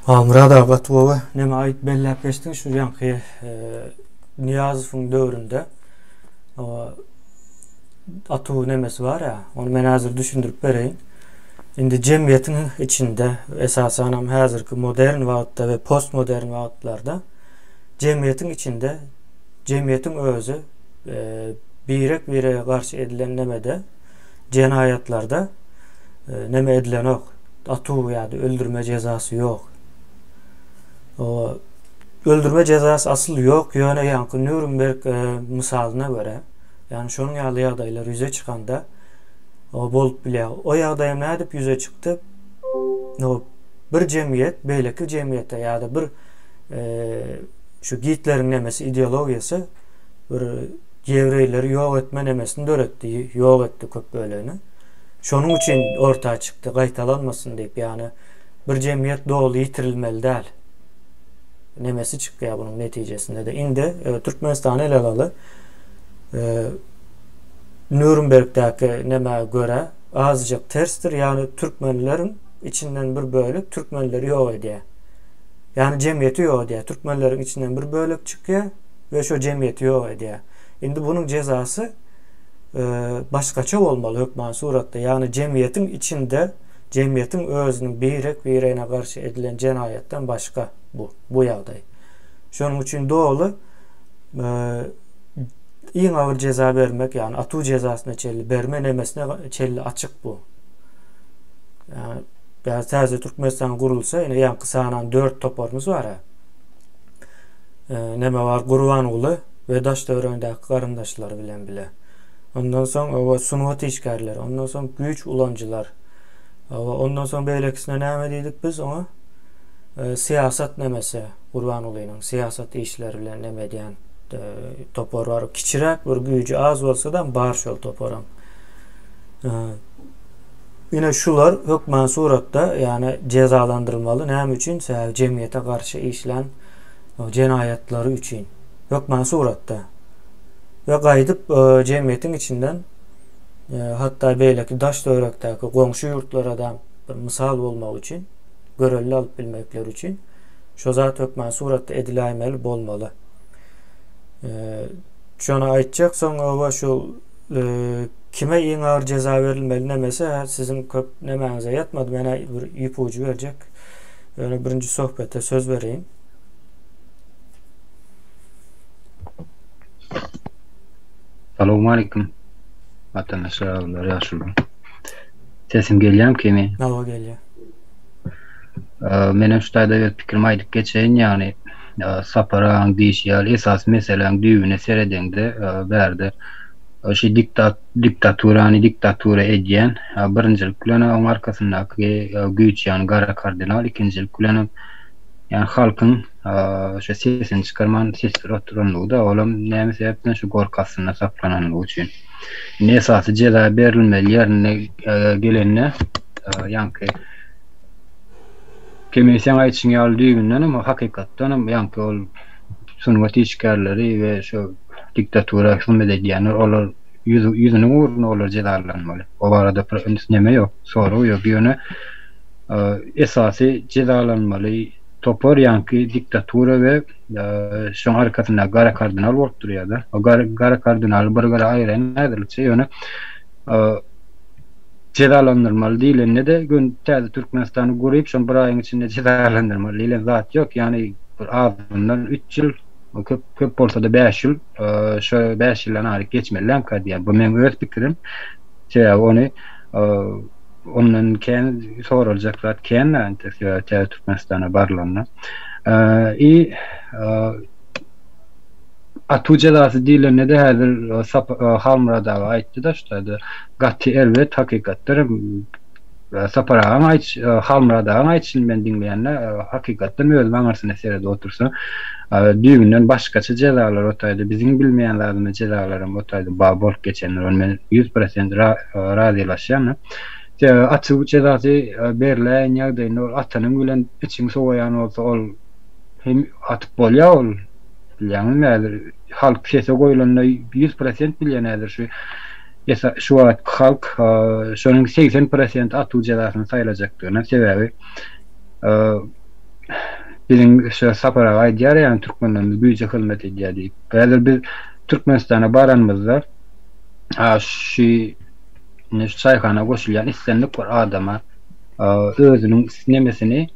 Halmyrat aga gaty gowy neme aýyt belläp geçdiň şu ýaňky Nyýazowyň döwründe atuw nemesi bar ýa ony men häzir düşündirip bereýin. Indi jemgyýetiň içinde esasanam häzirki modern wagtda we postmodern wagtlarda jemgyýetiň içinde jemgyýetiň özi birek-birege garşy edilen nemede, jenaýatlarda neme edilenok, atuw ýa-da öldürme jezasy ýok. O öldürme jezasy asyl ýok, ýöne ýaňky Nýurnberg mysalyna görä, ýagny şonuň ýaly ýagdaýlar ýüze çykanda o bolup bilýär. O ýagdaýam nädip ýüze çykdy? O bir jemgyýet beýleki jemgyýete ýa-da bir Şu Gitleriň nemesi ideologiýasy bir ýewreýleri ýok etme nemesini döretdi, ýok etdi köp bölegini. Şonuň üçin orta çykdy, gaýtalanmasyn diýip, ýagny bir jemgyýet doly ýitirilmeli däl. Nemesi çykýar bunuň netijesinde-de. Indi e, Türkmenistany ele alaly. E, Nýurnbergdäki nemä görä azajyk tersdir, ýagny türkmenleriň içinden bir bölek türkmenleri ýok edýär. Ýagny jemgyýeti ýok edýär. Türkmenleriň içinden bir bölek çykýar we şo jemgyýeti ýok edýär. Indi bunuň jezasy başgaça bolmaly hökman suratda. Ýagny jemgyýetiň içinde jemgyýetiň özüniň birek-biregine garşy edilen jenaýatdan başga bu bu ýagdaý. Şonuň üçin doly iň agyr jeza bermek, ýagny atuw jezasyna çenli berme nemesine çenli açyk bu. Ýagny Ýa täze Türkmenistan gurulsa, ine ýaňky sanan 4 toparymyz bar. E, neme bar? Gurbanguly we daş töweregindäki garyndaşlary bilen bile. Ondan soň owa sungat işgärleri, ondan soň güýç ulanyjylar. Owa ondan soň beýlekisine näme diýdik biz oňa? E, syýasat nemesi Gurbangulynyň syýasat işleri bilen neme edýän e, topar bar. Kiçiräk bir güýji az bolsa da bar şol toparam. E, Ine şular hökman suratda ýagny jezalandyrylmaly. Näme üçin? Sebäbi jemgyýete garşy işlän jenaýatlary üçin. Hökman suratda. We gaýdyp jemgyýetiň içinden hatda beýleki daş töwerekdäki goňşy ýurtlara-da bir mysal bolmagy üçin, görelde alyp bilmekleri üçin şo zat hökman suratda ediläýmeli bolmaly. Şony aýtjak soň oba şu Kime iň agyr jeza berilmeli nemesi hä siziň köp nemäňize ýatmady menä bir ýüp ujy berjek. Ýöne birinji söhbete söz bereýin. Salowmaleýkim watandaşlar agzalar ýaşulular. Sesim gelýämi kemi? Hawa gelýär. Menem şu taýda öz pikirimi aýdyp geçeýin ýagny Sapar agaň diýşi ýaly esasy meseläň düýbüne seredeňde bärde Şu diktat diktaturany diktatura edýän birinjilik bilen oň arkasyndaky güýç ýagny gara kardinal ikinjilik bilenem ýagny halkyň şu sesini çykarman sessiz oturanlygy-da olam näme sebäpden şu gorky astynda saklananlygy üçin. Indi esasy jeza berilmeli ýerine gelende ýaňky Kemine seň aýdyşyň ýaly düýbündenem hakykatdanam ýaňky ol sungat işgärleri we şu diktatura hyzmat edýänler olar ýüzüniň ugruna olar jezalanmaly. O barada neme ýok, sorag ýok. Ýöne esasy jezalanmaly topar ýaňky diktatura we şoň arkasynda gara kardinal bolup durýar-da. O gara kardinaly bir gyra aýyraýyn häzirlikçe ýöne jezalandyrmaly diýlende-de göni täze Türkmenistany guryp şony bir aýyň içinde jezalandyrmaly diýlen zat ýok. Ýagny. bir azyndan 3 ýyl, köp köp bolsa-da 5 ýyl, şo 5 ýyldan aryk geçmelilämka diýýän. Bu meň öz pikirim. Sebäbi ony ondan kän soraljak zat kän entek sebäbi täze Türkmenistana barylanda. I atuw jezasy diýlende-de häzir Halmyrat aga aýtdy-da şu taýda gaty erbet hakykatdyr. Sapar agaň aýtş Halmyrat agaň aýdyşyny men diňleýände hakykatdan özüm aňyrsyna seredip otursam düýbünden başgaça jezalar o taýda biziň bilmeýän zadymyz jezalaram o taýda bar bolup geçendir ony men 100% razylaşýan. Sebäbi atuw jezasy berläýen ýagdaýynda ol atanyň bilen içiň sowaýan bolsa ol hem atyp bolýar ol bilýäňizmi häzir halk sese goýlanda 100% bilýän häzir şu Esa şu wagtky halk şonuň 80 prosent atuw jezasyny saýlajakdygyna sebäbi biziň şu Sapar aga aýdýar ýa türkmenlerimiz güýje hyzmat edýär diýip. Häzir biz Türkmenistana baranymyzda şu indi şu çaýhana goşulýan islendik bir adama özüniň nemesini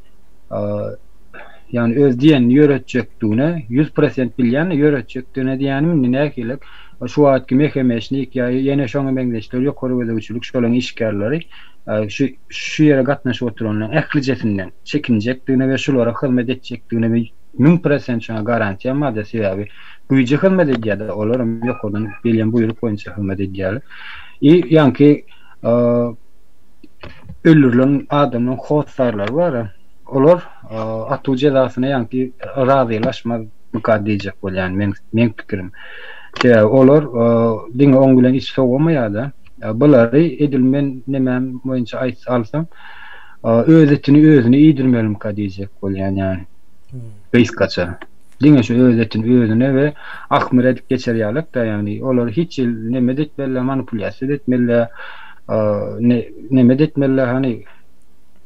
ýagny öz diýenini ýöretjekdigine 100% bilýän ýöretjekdigine diýýänim indi nähili Şu wagtky mehemeşnik ýa ýene şoňa meňzeşler ýokary gözegçilik şolaryň işgärleri şu şu ýere gatnaşyp oturanlaryň ählijesinden çekinjekdigine we şulara hyzmat etjekdigine we 1000% şoňa garantiýam bardyr sebäbi güýje hyzmat edýärler olaram ýokardan gelýän buýruk boýunça hyzmat edýärler i ýaňky öldürilen adamlaryň hossarlary bar olar atuw jezasyna ýaňky razylaşmaz Myka diýjek bolýan meň meň pikirim. Sebäbi olar diňe oň bilen iç sowamaýada. Bulary edil men nemäm boýunça aýtsa alsam öz etini özüne iýdirmelimka diýjek bolýan ýani. Gysgaça. Diňe şu öz etini özüne we ahmyr edip geçer ýalak-da ýagny olary hiç hili neme-de etmeliler manipulýasiýa-da etmeliler neme-de etmeliler hany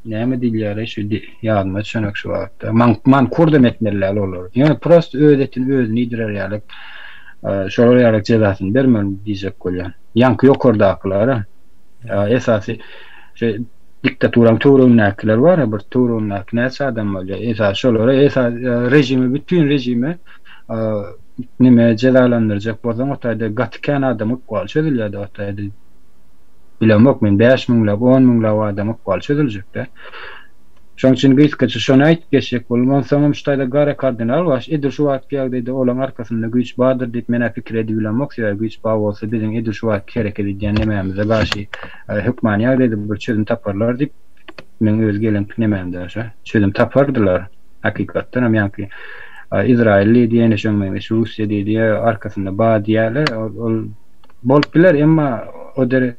Näme diýilýär-eý şu ýadyma düşenek şu wagtda. Man mankurdam etmeli däl olary. Ýöne prosta öz etini özüne iýdirer ýaly şolar ýaly jezasyny bermeli diýjek bolýan. Ýaňky ýokardakylara esasy şu diktaturaň töweregindäkiler bar bir töweregindäki näçe adam bolýar. Esasy şolara esasy režimi bütin režimi neme jezalandyrjak bolsaň o taýda gaty kän adam ykbaly çözülýär-de o taýda. Bilemok men bäş müňläp, on müňläp adam ykbaly çözüljek-dä. Şoň üçin gysgaça şony aýdyp geçjek boldum. Onsoňam şu taýda Gara kardinal bar. Edil şu wagtky ýagdaýda olaň arkasynda güýç bardyr diýip men-ä pikir edibilemok. Sebäbi güýç bar bolsa biziň edil şu wagtky hereket edýän nemämize garşy hökmany ýagdaýda bir çözüm taparlar diýip meň öz gelen nemämde şo. Çözüm tapardylar. Hakykatdanam ýaňky Izraýyl diýdi, ýene şoň meňzeş Russiýa diýdi, arkasynda bar diýýärler. Ol Bolup biler, emma o dere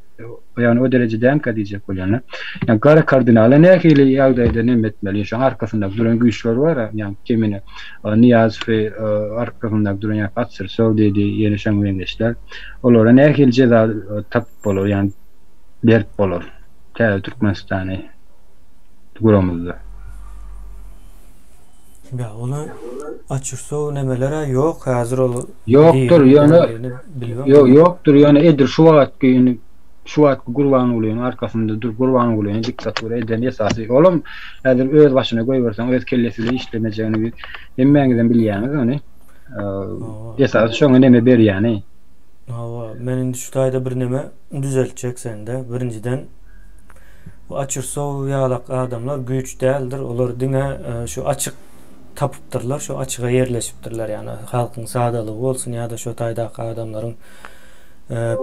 ýagny o dereje dälkä diýjek bolýan-da. Ýa gara kardinala nähili ýagdaýda neme etmeli? Şoň arkasynda duran güýçler bar, ýagny kemine Nyýazowy arkasynda duran ýa Atsyr-Sow diýdi, ýene şoňa meňzeşler. Olara nähili jeza tapyp bolar, ýagny berip bolar täze Türkmenistany guramyzda? Ýa ony açyrsow nemeler-ä ýok häzir ol Ýokdur ýöne ýok ýokdur ýöne edil şu wagtky indi şu wagtky Gurbangulynyň arkasynda durup Gurbangulyny diktatura eden esasy olam häzir öz başyna goýberseň öz kellesi bilen işlemejegini biz hemmäňizem bilýäňiz ony esasy şoňa neme berýäni. Hawa men indi şu taýda bir neme düzeltjek sende birinjiden Bu açyrsow ýalak adamlar güýç däldir. Olar diňe şu açyk tapypdyrlar, şu açyga ýerleşipdirler. Ýagny halkyň sadalygy bolsun ýa-da şo taýdaky adamlaryň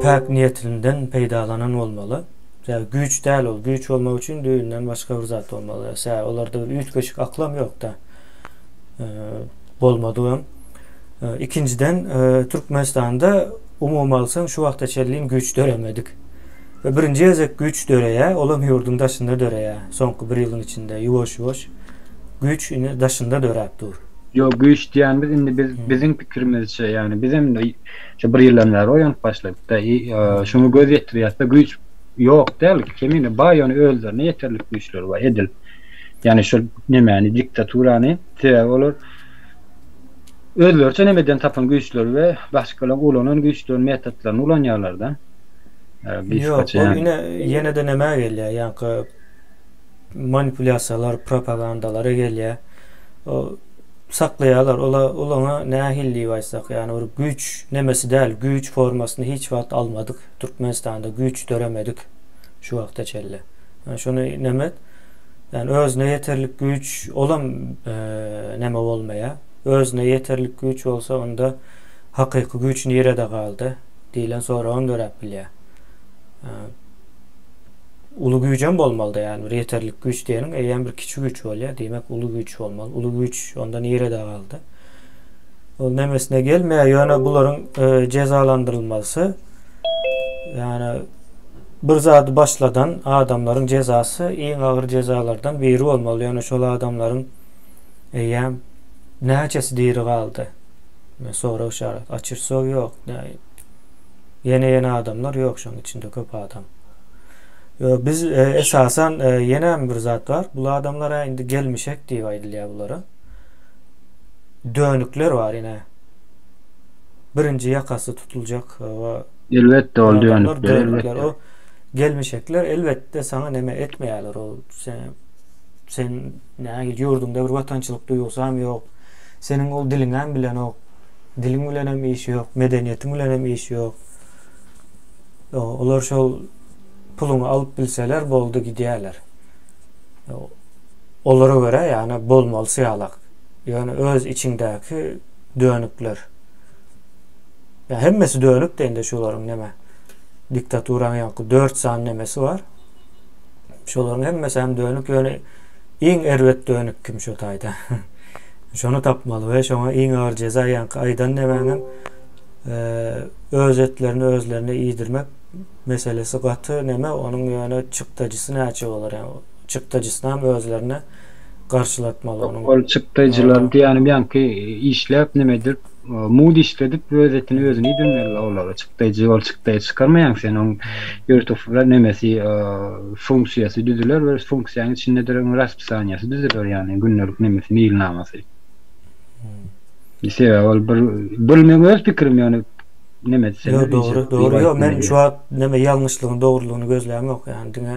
päk niýetinden peýdalanan bolmaly. Sebäbi güýç däl ol. Güýç bolmak üçin düýbünden başga bir zat bolmaly. Sebäbi olarda bir üýtgeşik aklam ýok-da. Bolmadygam. Ikinjiden Türkmenistanda umumy alsaň şu wagta çenli güýç döremedik. We birinji gezek güýç döreýär, olam ýurduň daşynda döreýär. Soňky bir ýylyň içinde ýuwaş-ýuwaş güýç indi daşynda döräp dur. Ýok, güýç diýýänimiz indi biz biziň pikirimizçe, ýagny bizem indi şu bir ýyldan bäri oýanyp başladyk-da, şuňa göz ýetirýäs-de, güýç ýok däl, kemine bar, ýöne özlerine ýeterlik güýçleri bar, edil. Ýagny şol nemäni, diktaturany, sebäbi olar özleriçe nemeden tapan güýçleri we başgalaryň ulanan güýçlerini, metodlaryny ulanýarlar-da. Ýok, ol ine ýene-de nämä gelýär, ýaňky manipulýasiýalar, propagandalara gelýär. saklaýarlar. Ola olaňa nähili diýip aýtsak, ýagny bir güýç nemesi däl, güýç formasyny hiç wagt almadyk. Türkmenistanda güýç döremedik şu wagta çenli. Ýani şony neme et, ýani özüne ýeterlik güýç olam neme bolmaýar. Özüne ýeterlik güýç bolsa onda hakyky güýç nirede galdy diýlen soragam döräp bilýär. Uly güýjem bolmalyda ýani bir ýeterlik güýç diýeniň eýýäm bir kiçi güýç bolýar. Diýmek uly güýç bolmaly. Uly güýç onda nirede galdy? Ol nemesine gelmeýär. Ýöne bularyň e, jezalandyrylmasy ýani bir zady başladan adamlaryň jezasy iň agyr jezalardan biri bolmaly. Ýöne şol adamlaryň eýýäm näçesi diri galdy? Sorag işaret. Açyrsow ýok. Ýene-ýene adamlar ýok şoň içinde köp adam. Biz e, esasan e, ýene hem bir zat bar. Bu adamlara indi gelmişek diýip aýdylýar bulara. Dönükler bar ine. Birinji ýakasy tutuljak we Elbetde ol dönükler, elbetde. O gelmişekler elbetde saňa neme etmeýärler. Ol sen sen nähili ýurduňda bir watançylyk duýgusy hem ýok. Seniň ol diliňem bilenok. Diliň bilenem işi ýok, medeniýetiň bilenem işi ýok. Olar şol puluňy alyp bilseler boldy gidýärler. Olara görä ýagny bolmalysy ýalak. Ýöne öz içiňdäki dönükler. Ýa hemmesi dönük-de indi şularyň neme diktaturaň ýaňky 4 sany nemesi bar. Şolaryň hemmesi hem dönük ýöne iň erbet dönük kim şo taýda. Şony tapmaly we şoňa iň agyr jeza ýaňky aýdan nemäňem öz etlerini özlerine iýdirmek meselesi gaty neme onuň ýöne çykdajysy näçe bolar ýa çykdajysyny hem özlerine garşylatmaly onuň. Ol çykdajylar diýýänim ýaňky işläp neme edip mud işledip öz etini özüne iýdirmeli olara çykdajy ol çykdaýy çykarmaýaň sen oň ýörite nemesi funksiýasy düzüler we funksiýanyň içinde duran raspisaniýasy düzüler ýagny gündelik nemesi meýilnamasy. Sebäbi ol bir bul meň öz pikirim ýöne neme etseňiz Ýok dogry dogry ýok men şu wagt neme ýalňyşlygyny dogrulygyny gözlämok ýagny diňe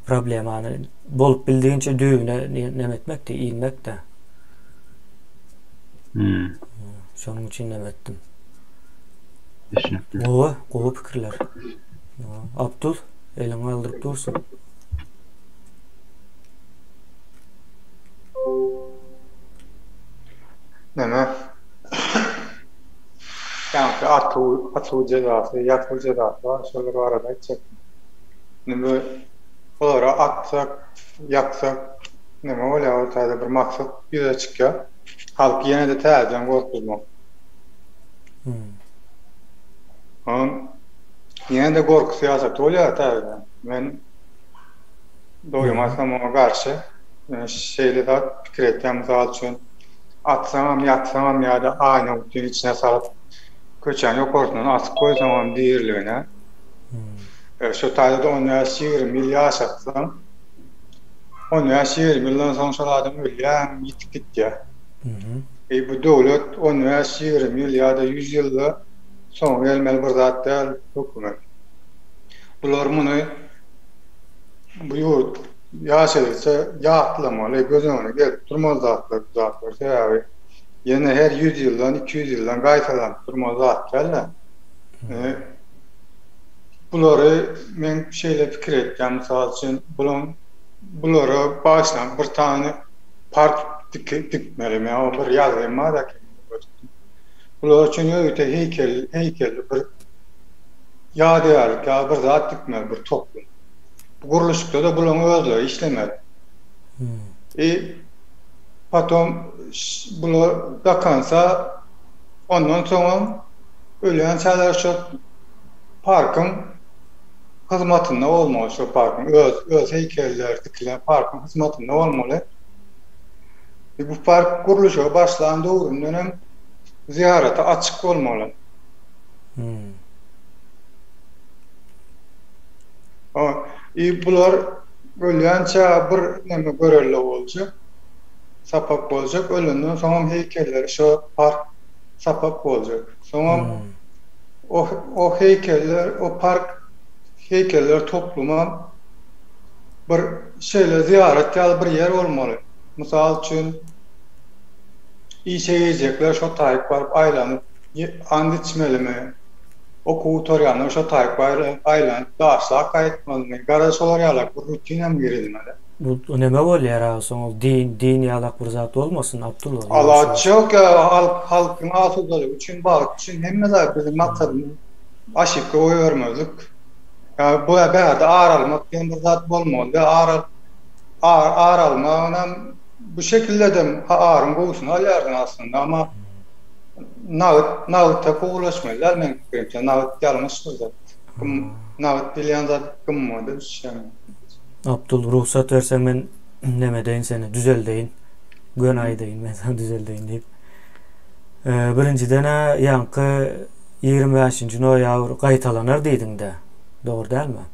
problemany bolup bildigiçe düýbüne neme etmekde inmekde. Hmm. Şonuň üçin neme etdim. Düşünikli. Gowy, gowy pikirler. Abdul, eliňi galdyryp dursun. Neme? Ýaňky atuw, atuw jezasy, ýatuw jezasy bar, şolar barada aýtjakdym. Indi bu olara atsak, ýaksak neme bolýar, ol taýda bir maksat ýüze çykýar. Halky ýene-de täzeden gorkuzmak. Hmm. Onuň ýene-de gorky syýasaty bolýar täzeden. Men dogrymy aýtsam oňa garşy. Şeýle zat pikir etýän, mysal üçin, atsaňam, ýaksaňam ýa-da aýna gutyň içine salyp, köçäň ýokarsyndan asyp goýsaňam diriligine, şo taýda-da on bäş-ýigrimi ýyl ýaşatsaň, on bäş-ýigrimi ýyldan soň şol adam ölýär, ýitip gitýär. Eý, bu döwlet on bäş-ýigrimi ýyl ýa-da ýüz ýylda soňy gelmeli bir zat däl, hökümet. Bular muny bu ýurt ýaşaýyşa ýatlamaly, göz öňüne gelip durmaly zatlar bu zatlar. Sebäbi ýene her ýüz ýyldan, 200 ýyldan gaýtalanyp durmaly zat däl-de. Bulary men şeýle pikir etýän, mysal üçin, bulaň bulara bagyşlanyp bir sany park dikmeli. Men o bir ýazgym bar Bular üçin ýörite heýkel, heýkelli bir ýadygärlik ýaly bir zat dikmeli, bir toplum. Bu gurluşykda-da bularyň özleri işlemeli. I potom bular dakansa ondan soňam ölýänçäler şo parkyň hyzmatynda bolmaly, şo parkyň öz öz heýkelleri dikilen parkyň hyzmatynda bolmaly. Bu park gurluşyga başlan döwründen hem zyýarata açyk bolmaly. Hmm. I bular ölýänçä bir neme görelde boljak, sapak boljak, ölenden soňam heýkelleri şo park sapak boljak. Soňam hmm. o o heýkeller, o park heýkeller toplumam bir şeýle zyýarat ýaly bir ýer bolmaly. Mysal üçin. Işe girjekler şo taýyk baryp aýlanyp and içmelimi? Okuw gutarýanlar şo taýyk baryp aýlanyp daşlap gaýtmalymy? Garaz şolar ýalak bir rutinam girizmeli. Bu neme bolýar aga soň ol din din ýalak bir zat bolmasyn Abdyl ol. Alaç ýok ýa halk halkyň asudalygy üçin bagt üçin hemme zat biziň maksadymyz aşypka goýbermezlik. Ýa bu bärde ar almak diýen bir zat bolmaly däl ar ar ar almagynam Bu şekildedem aryň gowusyny alýardyň aslynda amma nagyt nagyta gowulaşmaly däl meň pikirimçe nagyt ýalňyş bir zat. Nagyt diýilýän zat gymmada düşýär. Abdul rugsat berseň men nemedeýin seni düzeldeýin. Göni aýdaýyn men sana düzeldeýin diýip. Birinjiden-ä ýaňky 25-nji noýabr gaýtalanar diýdiň-dä. Dogry dälmi?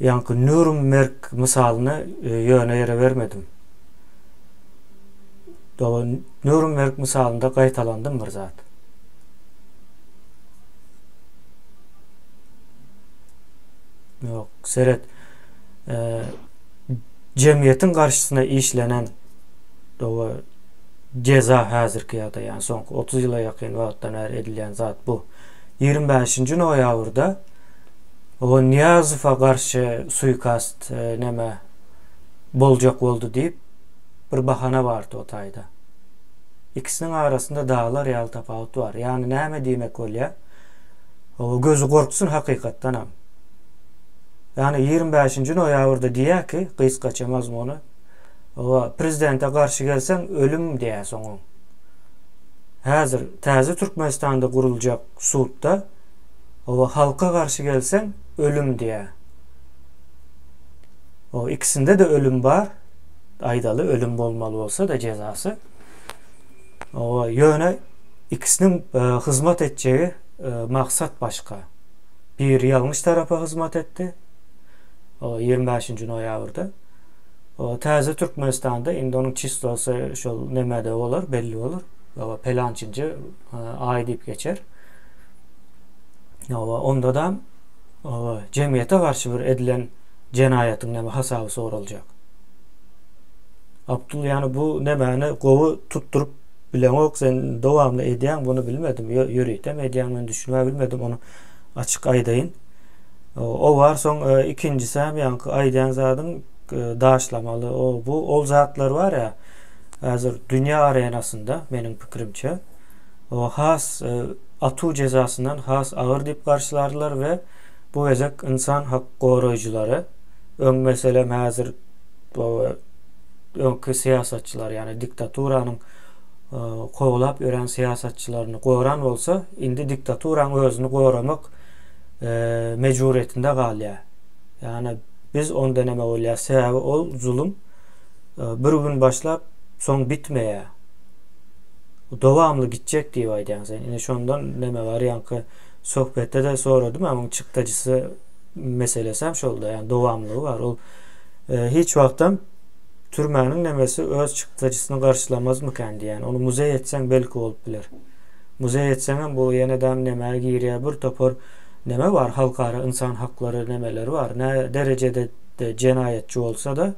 Ýaňky Nýurnberg mysalyny ýöne ýere bermedim. Dogan Nýurnberg mysalynda gaýtalandym bir zat. Ýok, seret. Jemgyýetiň garşysyna işlenen doga jeza häzirki ýagdaý, ýagny soňky 30 ýyla ýakyn wagtdan bäri edilýän zat bu. 25-nji noýabrda O Nyýazowa garşy suikast neme boljak boldy diýip bir bahana bardy o taýda. Ikisiniň arasynda daglar ýaly tapawut bar. Ýagny näme diýmek bolýar? O gözi gorksun hakykatdanam. Ýagny 25-nji noýabrda diýýär ki, gysgaça mazmuny, owa prezidente garşy gelseň ölüm diýýär soňuň. Häzir täze Türkmenistanda guruljak sudda Oba halka garşy gelseň ölüm diýä. O ikisinde-de ölüm bar. Aýdaly ölüm bolmaly bolsa-da jezasy. Oba ýöne ikisiniň e, hyzmat etjegi e, maksat başga. Biri ýalňyş tarapa hyzmat etdi. O 25-nji noýabrda. O täze Türkmenistanda indi onuň çislosy şol nemede bolar, belli bolar. Oba pelançynjy e, aý diýip geçer. Hawa, onda-da hawa, jemgyýete garşy bir edilen jenaýatyň näme hasaby soraljak. Abdul ýany bu nämäni gowy tutduryp bileňok, sen dowamly edýäň, bunu bilmedim. Ýöritem edýäň, men düşünmä bilmedim, ony açyk aýdaýyn. O bar, soň e, ikinjisi hem ýaňky aýdýan zadyň e, daşlamaly, o bu ol zatlar bar ýa, häzir dünýä arenasynda meniň pikirimçe O has atuw jezasyndan has agyr diýip garşylardylar we bu gezek ynsan hak goraýjylary öň meselem häzir öňki syýasatçylar ýagny diktaturanyň kowlap ýören syýasatçylaryny goran bolsa indi diktaturaň özüni goramak mejburyýetinde galýar. Ýagny biz onda näme bolýar sebäbi ol zulum bir gün başlap soň bitmeýär. Dowamly gitjek diýip aýdýaň sen. Ine şondan neme bar ýaňky söhbetde-de soradym a muň çykdajysy meselesi hem şolda ýagny dowamlygy bar. Ol e, hiç wagtam türmäniň nemesi öz çykdajysyny garşylamazmykan diýýän. Ony muzeý etseň belki bolup biler. Muzeý etseňem bu ýene-de nämä girýär bir topar neme bar halkara ynsan haklary nemeleri bar. Nä derejede jenaýatçy bolsa-da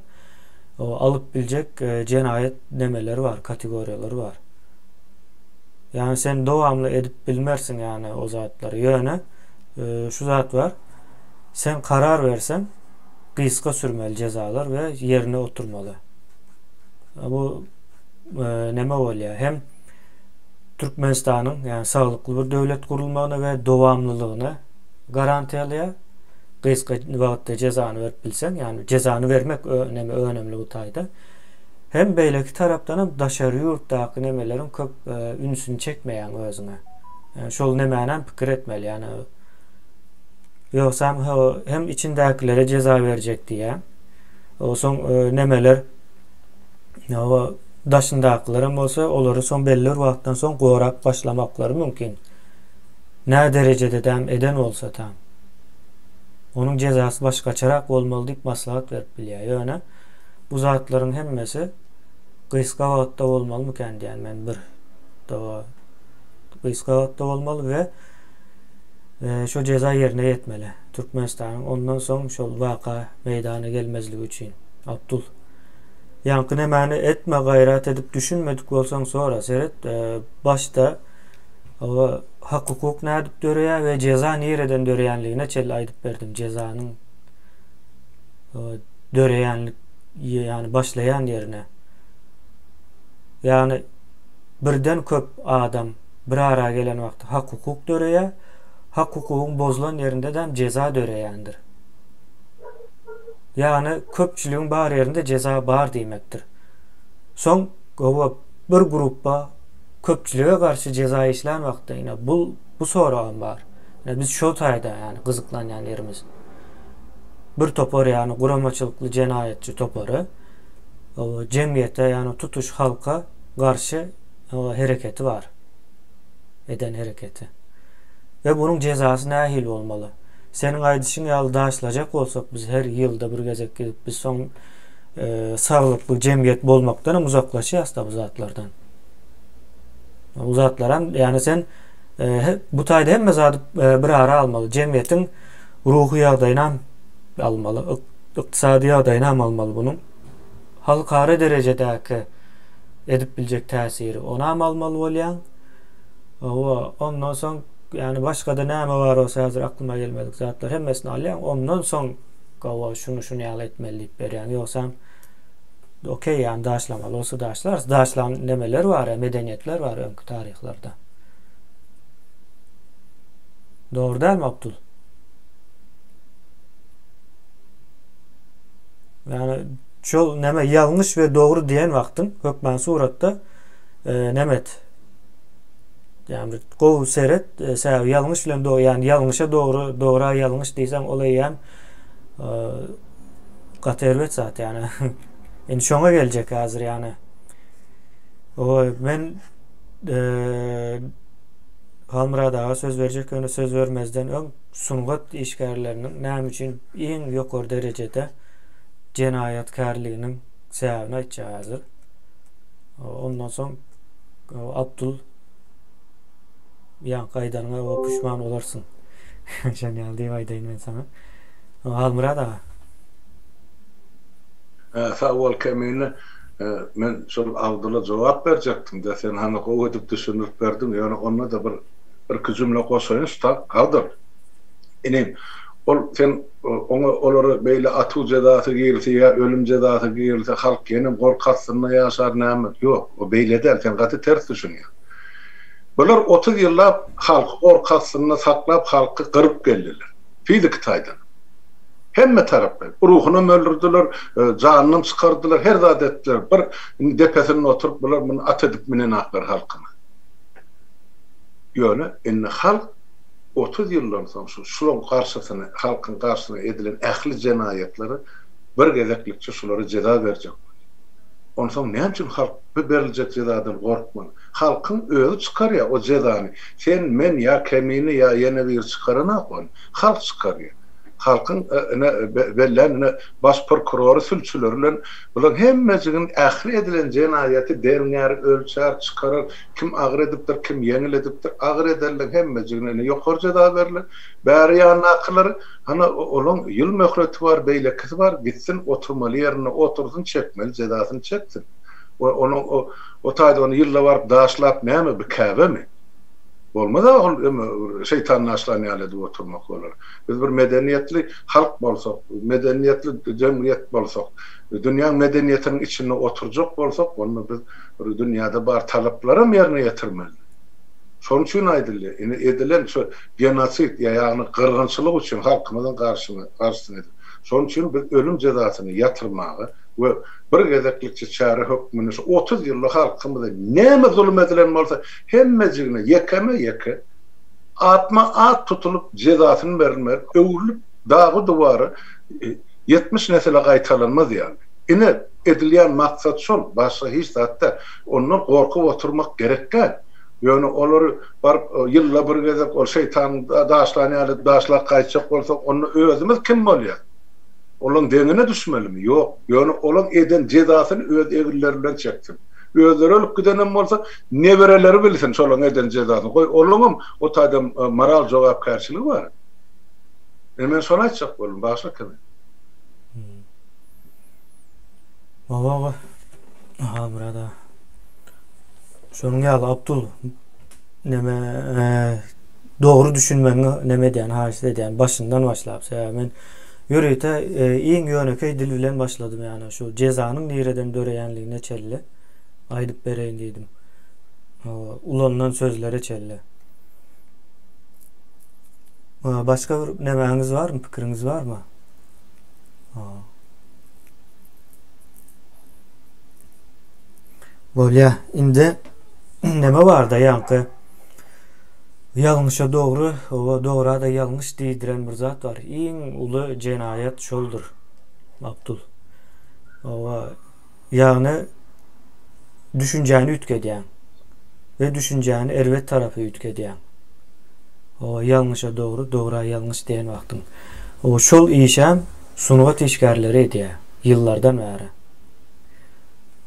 alyp biljek e, jenaýat nemeleri bar, kategoriýalary bar. Ýagny sen dowamly edip bilmersiň ýagny o zatlary. Ýöne e, şu zat bar. Sen karar berseň gysga sürmeli jezalar we ýerine oturmaly. Bu e, neme bolýar? Hem Türkmenistanyň ýagny saglykly bir döwlet gurulmagyna we dowamlylygyna garantiýalaýar. Gysga wagtda jezany berip bilseň, ýagny jezany bermek neme önemli bu taýda. Hem beýleki tarapdanam daşary ýurtdaky nemeleriň köp ünsüni çekmeýäň özüňe. Ýani şol nemänem pikir etmeli. Ýani ýogsam hem içindäkilere jeza berjek diýýä. Soň nemeler o daşyndakylaram bolsa olary soň belli bir wagtdan soň gorap başlamaklary mümkin. Nä derejede däm eden bolsa tam. Onuň jezasy başgaçarak bolmaly diýip maslahat berip bilýär. Ýöne Bu zatlaryň hemmesi gysga wagtda bolmalymykan diýän men bir doga gysga wagtda bolmaly we e, şo jeza ýerine ýetmeli. Türkmenistanyň ondan soň şol waka meýdana gelmezligi üçin. Abdul. Ýaňky nemäni etme gaýrat edip düşünmedik bolsaň sora seret başda hak hukuk nädip döreýär we jeza nireden döreýänligine çenli aýdyp berdim jezanyň döreýänlik ýany başlaýan ýerine. Ýagny birden köp adam bir ara gelen wagty hak hukuk döreýär. Hak hukugyň bozulan ýerinde-de jeza döreýändir. Ýagny köpçüligiň bar ýerinde jeza bar diýmekdir. Soň gowa bir grupba köpçülige garşy jeza işlän wagtda ine bu bu soragam bar. Ine biz şo taýda ýagny gyzyklanýan ýerimiz. Bir topar ýagny guramaçylykly jenaýatçy topary jemgyýete ýagny tutuş halka garşy hereketi bar. Eden hereketi. We bunuň jezasy nähili bolmaly? Seniň aýdyşyň ýaly daşlajak bolsak biz her ýylda bir gezek gidip biz soň saglykly jemgyýet bolmakdan hem uzaklaşýas-da bu zatlardan. Bu zatlaram ýagny sen bu taýda hemme zady bir ara almaly. Jemgyýetiň ruhy ýagdaýynam almaly, ykdysady ýagdaýynam almaly bunuň. Halkara derejedäki edip biljek täsiri onam almaly bolýaň. Hawa, ondan soň ýagny başga-da näme bar bolsa häzir aklyma gelmedik zatlar hemmesini alýaň. Ondan soň hawa şuny şuny ýaly etmeli diýip berýäň. Ýogsam okey ýagny daşlamaly bolsa daşlarys. Daşlan nemeler bar, medeniýetler bar öňki taryhlarda. Dogry dälmi Abdul? Ýagny şol näme ýalňyş we dogry diýen wagtyň hökman suratda e, näme et? Ýagny gowy seret, e, sebäbi ýalňyş bilen dogry, ýagny ýalňyşa dogry, dogra ýalňyş diýseň ol eýýäm e, gaty erbet zat ýagny. Indi şoňa geljek häzir ýagny. O men e, Halmyrat aga söz berjek ýöne söz bermezden öň sungat işgärleriniň näme üçin iň ýokary derejede jenaýatkärliginiň sebäbini aýtjak häzir. Ondan soň Abdul ýaňky aýdanyňa o puşman bolarsyň. Şon ýaly diýip aýdaýyn men saňa. Halmyrat aga. Sag bol Kemine. Men şol Abdula jogap berjekdim-de, sen hany gowy edip düşündirip berdiň, ýöne onda-da bir birki jümle goşaýyn şu tak, Abdul. Inim, ol sen oňa olara beýle atuw jezasy girilse ýa ölüm jezasy girilse halk ýenem gorky astynda ýaşar näme? Ýok, o beýle däl, sen gaty ters düşünýäň. Bular 30 ýyllap halky gorky astynda saklap halky gyryp geldiler. Fiziki taýdan. Hemme taraplaýyn. Ruhunam öldürdiler, janynam çykardylar, her zat etdiler. Bir indi depesinde oturyp bular muny at edip minenaklar halkyna. Ýöne indi halk 30 ýyldan soň şu şulaň garşysyna, halkyň garşysyna edilen ähli jenaýatlara bir gezeklikçe şulara jeza berjek bolýar. Onsoň näme üçin halk bu beriljek jezadan gorkmaly? Halkyň özi çykarýar o jezany. Sen, men ýa Kemine ýa ýene biri çykaranok ony. Halk çykarýar. Halkyň ine bellän ine baş prokurory sülçüleri bilen bulaň hemmejiginiň ähli edilen jenaýaty derňär, ölçär, çykarar, kim agyr edipdir, kim ýeňil edipdir, agyr edenleň hemmejigine ine ýokary jeza berler. Bäri ýandakylary hana olaň ýyl möhleti bar, beýlekisi bar, gitsin oturmaly ýerinde otursyn, çekmeli jezasyny çeksin. We onuň o taýda ony ýylda baryp daşlap näme bi käbemi? Bolmaz-a ol öme şeýtan daşlan ýaly edip oturmak bolar. Biz bir medeniýetli halk bolsak, medeniýetli jemgyýet bolsak, dünýäň medeniýetiniň içinde oturjak bolsak, onda biz bir dünýäde bar talaplaram ýerine ýetirmeli. Şonuň üçin aýdylýar, indi edilen şu genosid, ýagny gyrgynçylyk üçin halkymyzyň garşyna, garşysyna edil. Şonuň üçin biz ölüm jezasyny ýatyrmaga we bir gezeklikçe çäre hökmünde şu 30 ýylda halkymyza näme zulum edilen bolsa hemmejigine ýekeme-ýeke atma-at tutulyp jezasyny berilmeli, öwrülip dagy-duwara 70 nesile gaýtalanmaz ýaly. Ine, edilýän maksat şol, başga hiç zat däl. Ondan gorkup oturmak gerek däl. Ýöne olary baryp ýylda bir gezek ol şeýtanyň daşlan ýaly daşlap gaýtjak bolsak, onda özümiz kim bolýas? Olaň deňine düşmelimi? Ýok. Ýöne olaň eden jezasyny öz eginleri bilen çeksin. Özleri ölüp gidenem bolsa, nebereleri bilsin şolaň eden jezasyny. Goý, olaňam o taýda moral jogapkärçiligi bar. Ine, men şony aýtjak boldum. Bagyşla Kemal. Hawa, hawa. Aha burada. Şonuň ýaly Abdul neme dogry düşünmegiňi neme edýän, haýyşt edýän başyndan başlap. Sebäbi men ýörite iň ýönekeý dil bilen başladym ýagny şu jezanyň nireden döreýänligine çenli aýdyp bereýin diýdim. Ulanylan sözlere çenli. Başga bir nemäňiz barmy, pikiriňiz barmy? Bolýa. Indi neme barda ýaňky ýalňyşa dogry, oba dograda ýalňyş diýdiren bir zat bar. Iň uly jenaýat şoldur. Abdul. Oba ýagny düşünjäni üýtgedýäň. We düşünjäni erbet tarapa üýtgedýäň. Oba ýalňyşa dogry, dogra ýalňyş diýen wagtyň. Oba şol işem sungat işgärleri edýär ýyllardan bäri.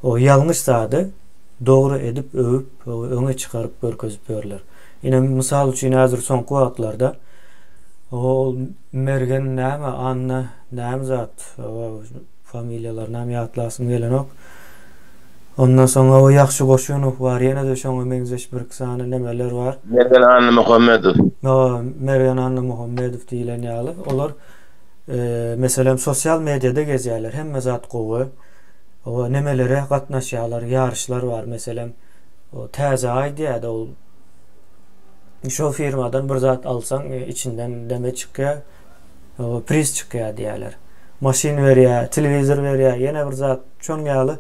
O ýalňyş zady dogry edip öwüp öňe çykaryp görkezip ýörler. Ine mysal üçin häzir soňky wagtlarda ol Mergen näme Anna näme zat familiýalaryny ýatlasym gelenok. Ondan soň o Ýagşy Goşunow bar ýene-de şoňa meňzeş birki sany nemeler bar. Mergen Annamuhammedow. Mergen Annamuhammedow diýlen ýaly olar Meselem, sosial mediada gezýärler, hemme zat gowy. O nemelere gatnaşýarlar, ýaryşlar bar, meselem, o Täze aý diýýär-de ol. Şol firmadan bir zat alsaň, içinden neme çykýar, priz çykýar diýýärler. Maşyn berýär, telewizor berýär, ýene bir zat, şonuň ýaly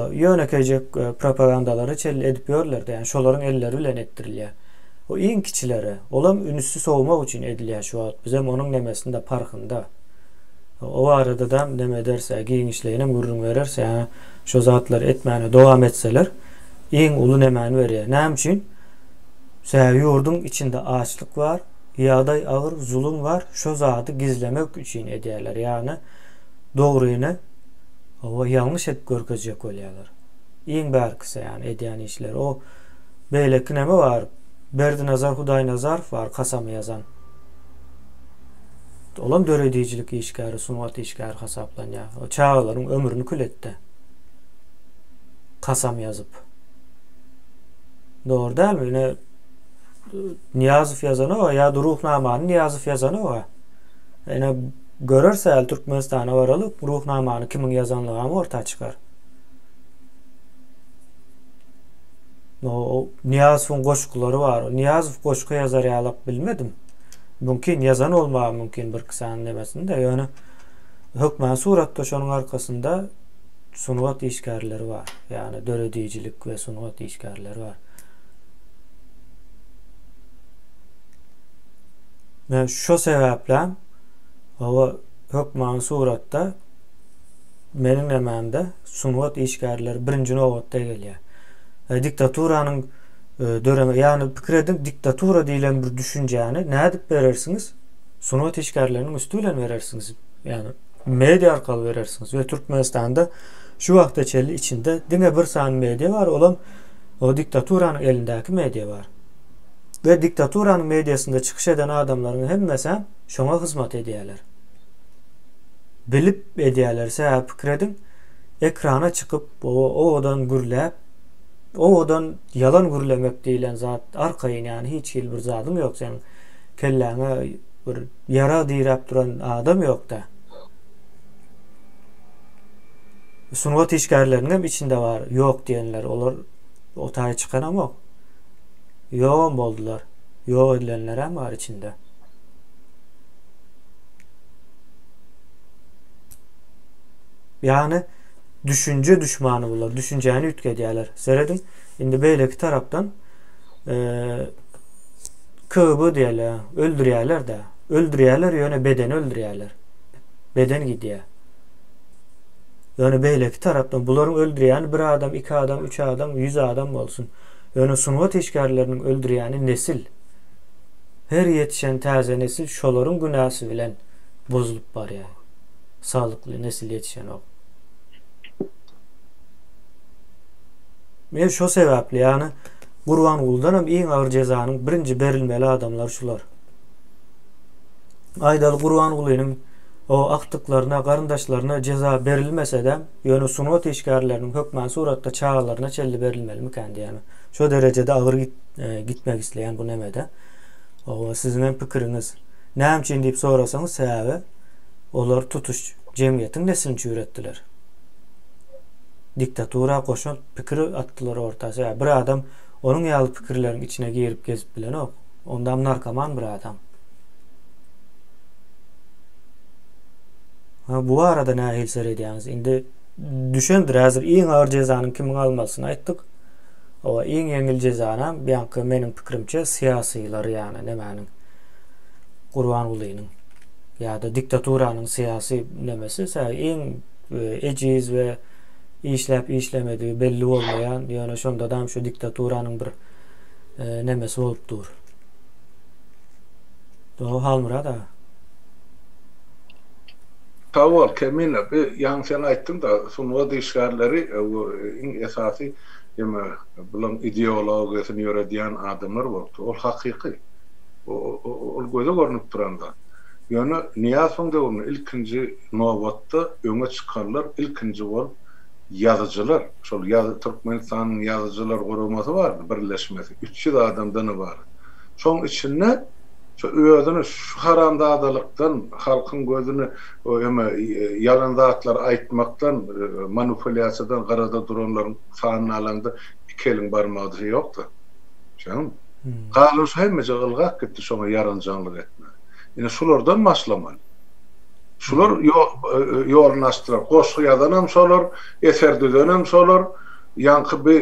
ýönekeýjek propagandalary çenli edip ýörler-de, ýagny şolaryň elleri bilen etdirilýär. O iň kiçileri. Olam ünsi sowmak üçin edilýär şu wagt. Bizem onuň nemesinde, parhynda. O baradadam neme ederis, giňişleýinem gürrüň bereris. Ýa şo zatlary etmäne dowam etseler, iň uly nemäni berýär. Näme üçin? Sebäbi ýurduň içinde açlyk bar, ýagdaý agyr, zulum bar. Şo zady gizlemek üçin edýärler. Ýagny dogryny hawa ýalňyş edip görkezjek bolýarlar. Iň bärkisi ýagny edýän işleri. O Beýleki neme bar? Berdinazar Hudaýnazarow bar kasamy ýazan. Olam döredijilik işgäri, sungat işgäri hasaplanýar. O çagalaryň ömrüni kül etdi. Kasam ýazyp. Dogry dälmi? Ine Nyýazow ýazanok, ýa-da Ruhnamany Nyýazow ýazanok. Ine görerse äl Türkmenistana baraly Ruhnamany kimiň ýazanlygam orta çykar. O Nyýazowyň goşgulary bar. Nyýazow goşgy ýazar ýalak bilmedim. Mümkin ýazan bolmagy mümkin bir iki sany nemesinde, ýöne hökmany suratda şonuň arkasynda sungat işgärleri bar. Ýagny döredijilik we sungat işgärleri bar. Men şo sebäplem hawa hökmany suratda meniň nemämde sungat işgärleri birinji nobatda gelýär. E, diktaturanyň e, döreme, ýagny pikir ediň, diktatura diýlen bir düşünjäni nädip berersiňiz? Sungat işgärleriniň üsti bilen berersiňiz. Ýagny media arkaly berersiňiz we Türkmenistanda şu wagta çenli içinde diňe bir sany media bar, olam o diktaturanyň elindäki media bar. We diktaturanyň mediasynda çykyş eden adamlaryň hemmesi şoňa hyzmat edýärler. Bilip edýärler, sebäbi pikir ediň, ekrana çykyp, owadan gürläp, owadan ýalan gürlemek diýlen zat arkaýyn, ýagny hiç hili bir zadyň ýok seň kelläňe bir ýarag diräp duran adam ýokda. Sungat işgärleriniň hem içinde bar, ýok diýenler, olar o taýa çykanamok. Ýogam boldular. Ýok edilenlerem bar içinde. Ýagny düşünje düşmany bular, düşünjäni üýtgedýärler. Serediň, indi beýleki tarapdan KGB diýýärler, öldürýärler-de. Öldürýärler, ýöne bedeni öldürýärler. Beden gidýär. Ýöne beýleki tarapdan bularyň öldürýäni bir adam, iki adam, üç adam, ýüz adam bolsun. Ýöne sungat işgärleriniň öldürýäni nesil. Her ýetişen täze nesil şolaryň günäsi bilen bozulyp barýar. Saglykly nesil ýetişenok. Men şo sebäpli, ýagny Gurbangulydanam iň agyr jezanyň birinji berilmeli adamlar şular. Aýdaly Gurbangulynyň. O agtyklaryna, garyndaşlaryna jeza berilmese-de, ýöne sungat işgärleriniň hökmany suratda çagalaryna çenli berilmelimikän diýýän. Şo derejede agyr gitmek isleýän bu nemede. Owa, siziňem pikiriňiz. Näme üçin diýip sorasaňyz, sebäbi olar tutuş jemgyýetiň neslini çüýretdiler. Diktatura goşant pikir atdylar orta. Sebäbi bir adam onuň ýaly pikirleriň içine girip gezip bilenok. Ondam narkoman bir adam. Ha, bu barada nähili seredýäňiz? Indi düşendir häzir iň agyr jezanyň kimiň almalysyny aýtdyk. Owa, iň ýeňil jezanam ýaňky meniň pikirimçe syýasylar ýany nemäniň Gurbangulynyň ýa-da diktaturanyň syýasy nemesi iň ejiz we işläp işlemedigi belli bolmaýan, ýöne şondadam şu diktaturanyň bir nemesi bolup dur. Dogry Halmyrat aga. Sag bol Kemine, bi ýaňy sen aýtdyňda sungat işgärleri iň esasy eme bulaň ideologiýasyny ýöredýän adamlar bolupdyr. Ol hakyky. Ol göze görnüp duran zat. Ýöne Nyýazowyň döwründe ilkinji nobatda öňe çykanlar ilkinji bolup ýazyjylar, şol ýazy Türkmenistanyň ýazyjylar guramasy bardy, birleşmesi, 300 adamdan ybarat. Şoň içinde Şu özüni şu haramzadalykdan, halkyň gözüni eme ýalan zatlar aýtmakdan, manupulýasiýadan gyrada duranlaryň sanyny alaňda iki eliň barmagysy ýokdur. Düşýäňmi? Galan şu hemmejik ylgap gitdi şoňa ýaranjaňlyk etmäge. Ine şulardan başlamaly. Şular ýoluny açdylar. Goşgy ýazanam şolar, eser düzenem şolar, ýaňky bi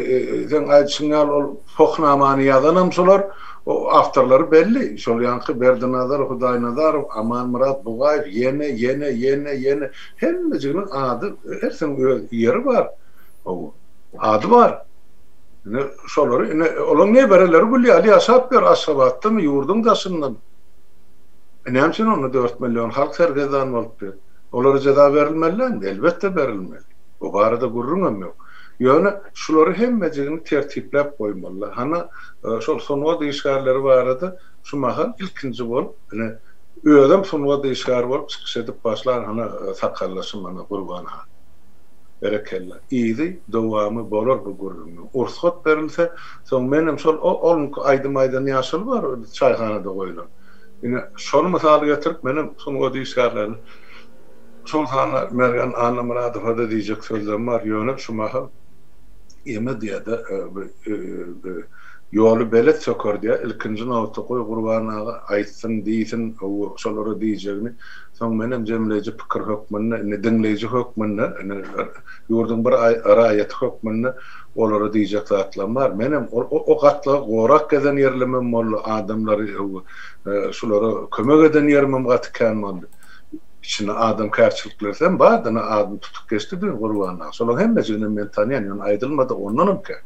seň aýdyşyň ýaly ol Pohnamany ýazanam şolar, o awtorlary belli, şol ýaňky Berdinazar Hudaýnazarow, Amanmyrat Bugaýew, ýene, ýene, ýene, ýene, hemmejiginiň ady, hersiniň öz ýeri bar, hawa, ady bar. Ine, şolary, ine, olaň nebereleri gül ýaly ýaşap ýör Aşgabatdamy, ýurduň daşyndamy. E, näme üçin onda 4 million halk sergezdan bolup ýör? Olara jeza berilmeli dälmi? Elbetde berilmeli. O barada gürrüňem ýok. Ýöne şulary hemmejigini tertipläp goýmalylar. Hany şol sungat işgärleri barada şu mahal ilkinji bolup, ine, özem sungat işgäri bolup çykyş edip başlan hany sakallaşym hany Gurban han. Berekella. Yzy, dowamy bolar bu gürrüňiň. Ursgat berilse, soň menem şol o-olňky aýdym aýdan ýaşuly bar, çaýhanada goýlan. Ine, şony mysal getirip, menem sungat işgärlerini, şol sanda Mergen Annamyradowa-da diýjek sözlerim bar. Ýöne şu mahal eme diýýär-de, ýoly belet söker diýýär. Ilkinji nobatda goý Gurban aga aýtsyn, diýsin, şolara diýjegini. Soň menem jemleýji pikir hökmünde, indi diňleýji hökmünde, indi ýurduň bir raýaty hökmünde olara diýjek zatlarym bar. Menem o gatlagy gorap gezen ýerlemem boldy, adamlary şulara kömek eden ýerimem gaty kän boldy. Içinde adamkärçiliklerisem bardy, ine adyny tutup geçdi düýn Gurban aga. Şolaryň hemmejiginem men tanýan, ýöne aýdylmady ondanam kän.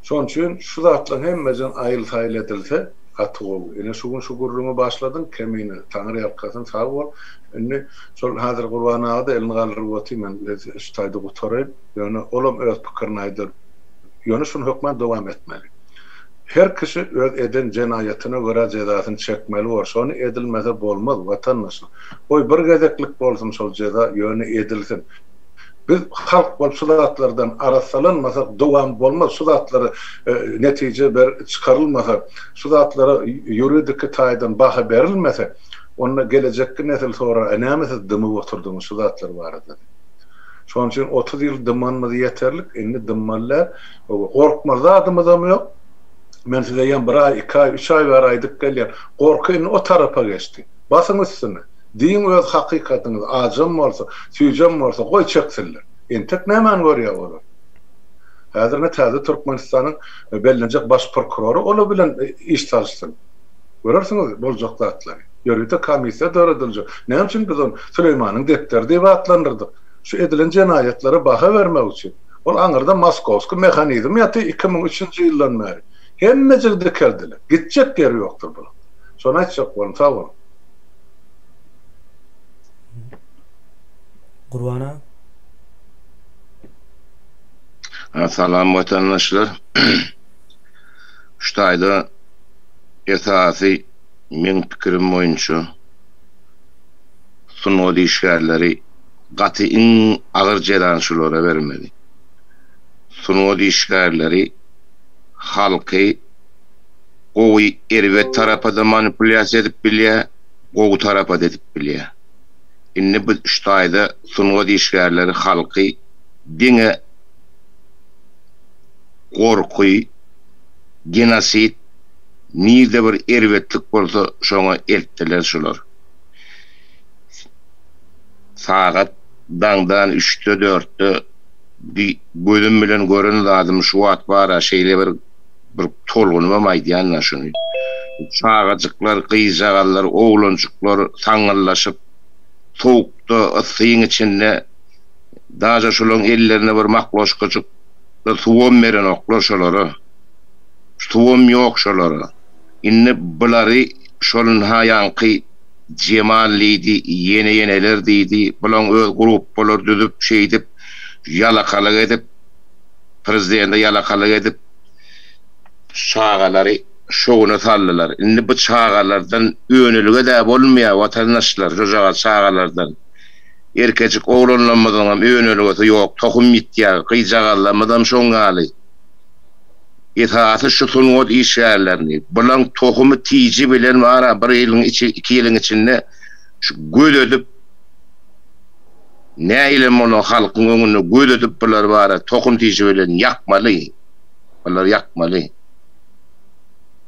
Şonuň üçin şu zatlaryň hemmejigini aýyl-saýyl edilse gaty gowy. Ine şu gün şu gürrüňi başladyň, Kemine, Taňry ýalkasyn, sag bol. Indi şol häzir Gurban aga-da elini galdyryp otyr, men şu taýda gutaraýyn. Ýöne olam öz pikirini aýdar. Ýöne şuny hökman dowam etmeli. Her kişi öz eden jenaýatyna görä jezasyny çekmeli bor. Şony edilmese bolmaz, watandaşlar. Goý bir gezeklik bolsun şol jeza, ýöne edilsin. Biz halk bolup şu zatlardan arassalanmasak dowam bolmaz. Şu zatlara netije ber çykarylmasa, şu zatlara ýuridiki taýdan baha berilmese, onda gelejekki nesil sorar, e näme siz dymyp oturdyňyz şu zatlar barada diýip. Şonuň üçin 30 ýyl dymanymyz ýeterlik, indi dymmaly däl. Gorkmaly zadymyzam ýok. Men size ýa bir aý, iki aý, üç aý bäri aýdyp gelýän. Gorky indi o tarapa geçdi. Basyň üstüne. Diýiň öz hakykatyňyzy, ajam bolsa, süýjem bolsa, goý çeksinler. Entek nämäni görýär olar? Häzir ine täze Türkmenistanyň bellenjek baş prokurory olar bilen iş salyşsyn. Görersiňiz boljak zatlary. Ýörite komissiýa dörediljek. Näme üçin biz ony Süleýmanyň depderi diýip atlandyrdyk? Şu edilen jenaýatlara baha bermek üçin. Ol aňyrda moskowski mehanizm ýatyr 2003-nji ýyldan bäri. Hemmejigi dikeldiler. Gitjek ýeri ýokdur bularyň. Şony aýtjak boldum. Sag boluň. Gurban aga. Salam watandaşlar. Şu taýda esasy meň pikirim boýunça. Sungat işgärleri gaty iň agyr jezany şulara bermeli. Sungat işgärleri halky gowy erbet tarapa-da manipulýasiýa edip bilýär, gowy tarapa-da edip bilýär. Indi bu şu taýda sungat işgärleri halky diňe gorky, genosid, nirde bir erbetlik bolsa şoňa eltdiler şular. Sagat daňdan üçde dörtde bi gözüm bilen gören zadym şu wagt bara şeýle bir bir tolgunybam aýdýan-da şuny. Çagajyklar, gyzjagazlar, oglanjyklar saňňyldaşyp sowukda, yssyň içinde daže şolaň ellerine bir makloşkajyk suwam berenoklar şolara. Suwam ýok şolara. Indi bulary şol ynha ýaňky Jemal diýdi, ýene-ýeneler diýdi, bulaň öz gruppalar düzüp şeýdip ýalakalyk edip, prezidente ýalakalyk edip çagalary şowuna saldylar. Indi bu çagalardan önelge-dä bolmaýar watandaşlar, şojagaz çagalardan. Erkejik oglanlarymyzyňam önelgesi ýok, tohum ýitýär, gyzjagazlarymyzam şoň ýaly. Esasy şu sungat işgärlerini, bulaň tohumy tiji bilen bara bir ýylyň içi, iki ýylyň içinde şu göz edip, nähilem bolsa halkyň öňünde göz edip bulary bara tohum tiji bilen ýakmaly. Bulary ýakmaly.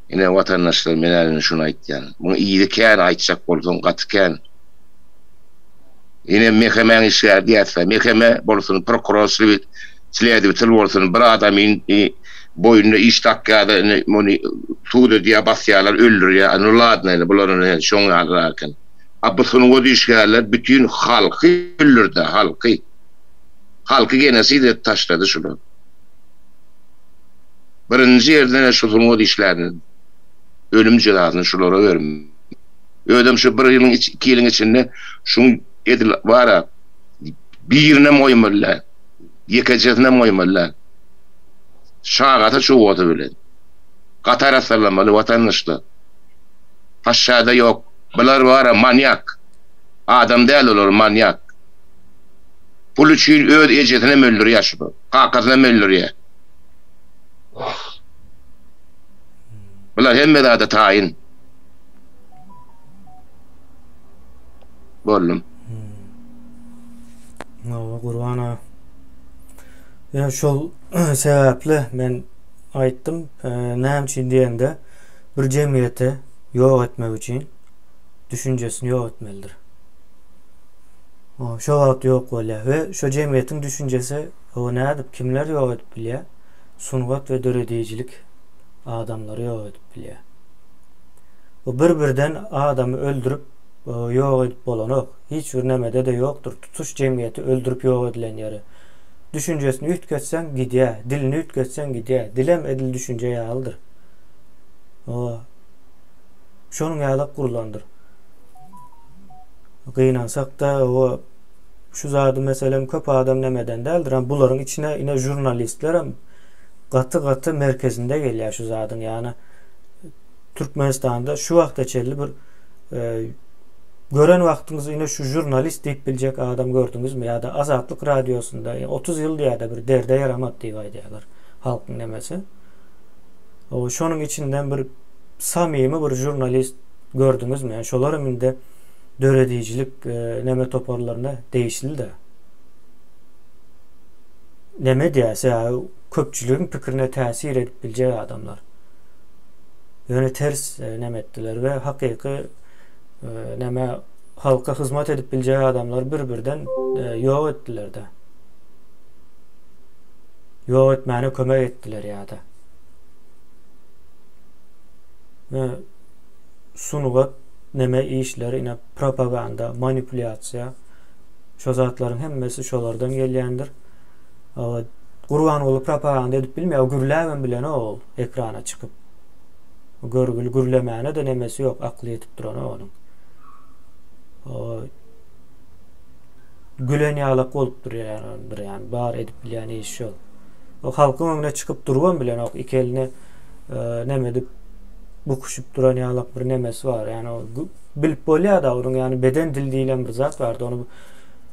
Ine watandaşlar men indi şuny aýtýan. Muň yzy kän aýtjak bolsaň gaty kän. Ine MHM-iň işgäri diýäsä, MHM bolsun, prokuror, sledwitel bolsun, bir adamyň boýnuna iş dakýar-da, indi muny sud edýär, basýarlar, öldürýär. Nu ladno indi bular indi şoň ýalyrak eken. A bu sungat işgärler bütin halky öldürdi, halky. Halky genosid edip taşlady şular. Birinji ýerden şu sungat işgärlerini ölüm jezasyny şulara bermeli. Özem şu bir ýylyň iki ýylyň içinde şuň edil bara birinem goýmaly däl. Ýekejesinem goýmaly däl. Çagasy çugasy bilen. Gaty arassalamaly watandaşlar. Paşşada ýok. Bular bara manýak. Adam däl olar manýak. Pul üçin öz ejesinem öldürýär şular. Kakasynam öldürýär. Bular hemme zada taýyn. Boldum. Hawa Gurban aga. Ýa şol sebäpli men aýtdym, näme üçin diýende bir jemgyýeti ýok etmek üçin düşünjesini ýok etmelidir. Şo wagt ýok bolýar we şo jemgyýetiň düşünjesi o nädip kimler ýok edip bilýär? Sungat we döredijilik adamlary ýok edip bilýär. Bu bir-birden adamy öldürip ýok edip bolanok. Hiç bir nämede-de ýokdur tutuş jemgyýeti öldürip ýok edilen ýeri. Düşünjesini üýtgetseň gidýär, dilini üýtgetseň gidýär. Dilem edil düşünje ýalydyr. O şonuň ýaly gurlandyr. Gynansak-da o şu zady meselem köp adam nämeden däldir. Bularyň içine ine žurnalistlerem gaty-gaty merkezinde gelýär şu zadyň. Ýagny Türkmenistanda şu wagta çenli bir e, gören wagtyňyz ine şu žurnalist diýip biljek adam gördüňizmi ýa-da Azatlyk radiosynda 30 ýyl diýýär bir derde ýaramady diýip aýdýarlar halkyň nemesi. O şonuň içinden bir samimi bir žurnalist gördüňizmi? Yani şolar hem indi döredijilik e, neme toparlaryna degişli-de. Neme diýýär, köpçüligiň pikirine täsir edip biljek adamlar. Ýöne ters neme etdiler we hakyky neme halka hyzmat edip biljek adamlar bir-birden ýok etdiler-de. Ýok etmäne kömek etdiler ýa-da. We sungat neme işleri ine propaganda, manipulýasiýa şo zatlaryň hemmesi şolardan gelýändir. Gurbanguly propaganda edip bilmeýär, gürläbem bilenok ol ekrana çykyp. Görgüli gürlemäne-de nemesi ýok, akly ýetip duranok onuň. Gülen ýalak bolup durýandyr ýani, bar edip bilýän işi şol. O halkyň öňüne çykyp durubam bilenok, iki elini neme edip. bukuşyp duran ýalak bir nemesi bar. Ýani o bilip bolýar-da onuň ýani beden dili diýlen bir zat bardy. Ony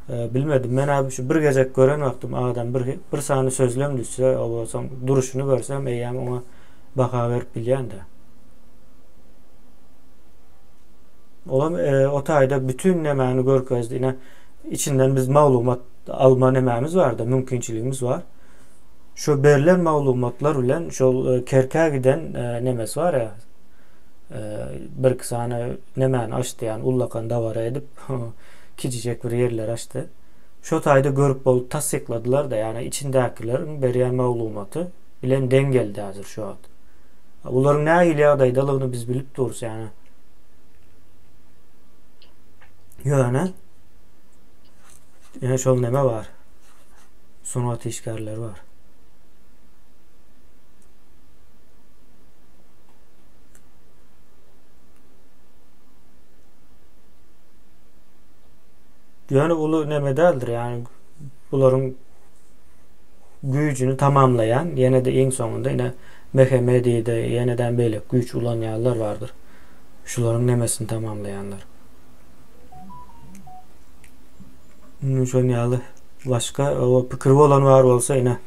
e, bilmedim. Men abi şu bir gezek gören wagtym adam bir bir sany sözlem düşse, o bolsa duruşyny görsem eýýäm oňa baha berip bilýän-de. Olam e, o taýda bütün nemäni görkezdi. Ine içinden biz maglumat alma nemämiz bardy, mümkinçiligimiz bar. Şu berlen maglumatlar bilen şol e, kerkä giden e, nemesi bar ya e, bir iki sany nemäni açdy yani ullakan dabara edip kiçijek bir ýerler açdy. Şo taýda görüp bolup tassykladylar da yani içindäkileriň berýän maglumaty bilen deň geldi häzir şu wagt. Bularyň nähili ýagdaýdalygyny biz bilip durus yani. Ýöne ýene şol neme bar. Sungat işgärleri bar. Ýöne uly neme däldir, ýani bularyň güýjüni tamamlaýan, ýene-de iň soňunda ine MHM diýdi, ýeneden beýleki güýç ulanýanlar bardyr. Şularyň nemesini tamamlaýanlar. Şonuň ýaly başga o pikiri bolan bar bolsa ine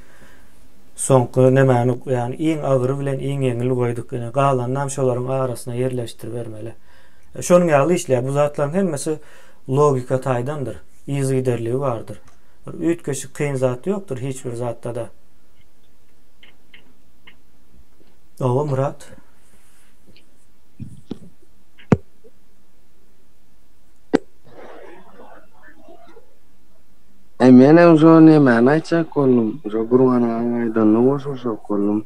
soňky nemäni ýagny iň agyry bilen iň ýeňil goýduk ine galanynam şolaryň arasyna ýerleşdiribermeli. E, şonuň ýaly işleýär. Bu zatlaryň hemmesi logika taýdandyr. Yzygiderligi bardyr. Bir üýtgeşik kyn zat ýokdur hiç bir zatda-da. Oba Murat. E menem şo nemäni aýtjak boldum. Şo Gurban agaň aýdanyna goşuljak boldum.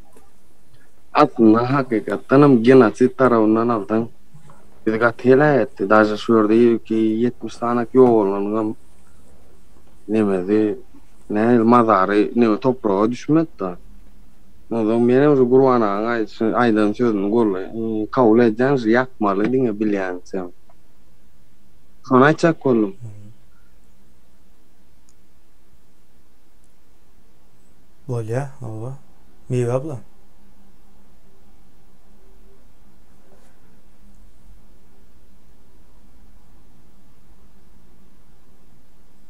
Aslynda hakykatdanam genosid tarabyndan alsaň bizi gaty heläk etdi. Daže şu ýerde 70 sanak ýogalanyňam nemesi nähili mazary neme topraga düşmedi-da. Onsoň menem şu Gurban agaň aýdan sözüni gollaýan, kabul edýän şu ýakmaly diňe bilýänçäm. Şony aýtjak boldum. Bolýa, hawa. Miwe abla.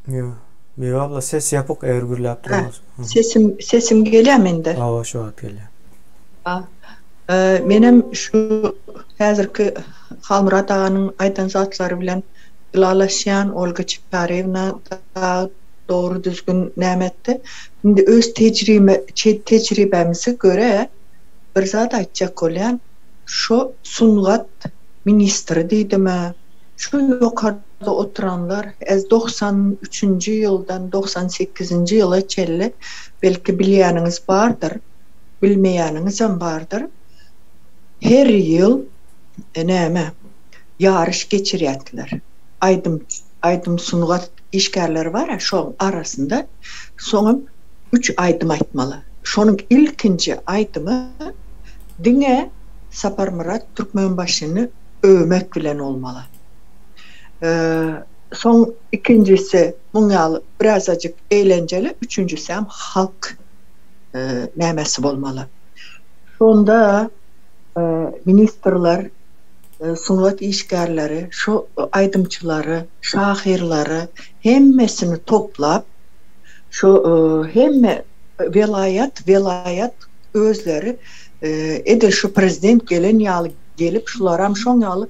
Miwe, Miwe abla ses ýapyk eger gürläp duran bolsa. Sesim sesim gelýärmi indi? Hawa, şu wagt gelýär. Menem şu häzirki Halmyrat aganyň aýdan zatlary bilen ylalaşýan, Olga Çaryýewna dagy dogry düzgün näme etdi. Indi öz tejrime tejribämize görä bir zat aýtjak bolýan, şo sungat ministri diýdimi, şu ýokarda oturanlar ez 93-nji ýyldan 98-nji ýyla çenli belki bilýäniňiz bardyr, bilmeýäniňizem bardyr, her ýyl näme ýaryş geçirýärdiler. Aýdym aýdym sungat işgärleri bar-a şoň arasynda soňam üç aýdym aýtmaly. Şonuň ilkinji aýdymy diňe Saparmyrat Türkmenbaşyny öwmek bilen bolmaly. Soň ikinjisi muň ýaly birazajyk eýlenjeli, üçünjisem halk nämesi bolmaly. Şonda ministrler, sungat işgärleri, şu aýdymçylary, şahyrlary hemmesini toplap, şu hemme welaýat, welaýat özleri edil şu prezident gelen ýaly gelip, şularam şoň ýaly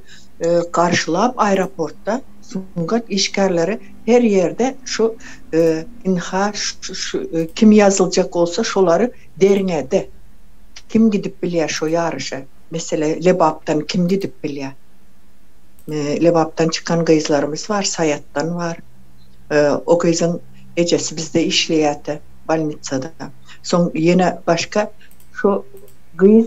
garşylap aeroportda sungat işgärleri her ýerde şu ynha şu kim ýazyljak bolsa şolary derňedi. Kim gidip bilýär şo ýaryşa? Mesele Lebapdan kim gidip bilýär? Lebapdan çykan gyzlarymyz bar, Saýatdan bar. O gyzyň ejesi bizde işleýärdi bolnitsada. Soň ýene başga şo gyz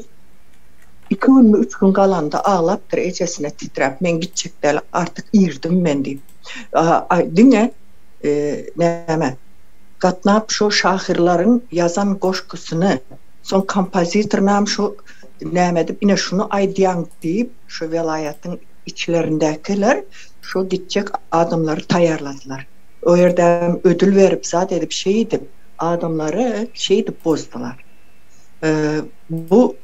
iki günmi üç gün galanda aglapdyr ejesine titräp men gitjek däl artyk irdim men diýip. Diňe näme gatnap şo şahyrlaryň ýazan goşgusyny soň kompozitorynam şo näme edip ine şuny aýdýaň diýip şo welaýatyň içlerindäkiler şo gitjek adamlary taýýarladylar. O ýerdem ödül berip zat edip şeýdip adamlary şeýdip bozdular. Bu.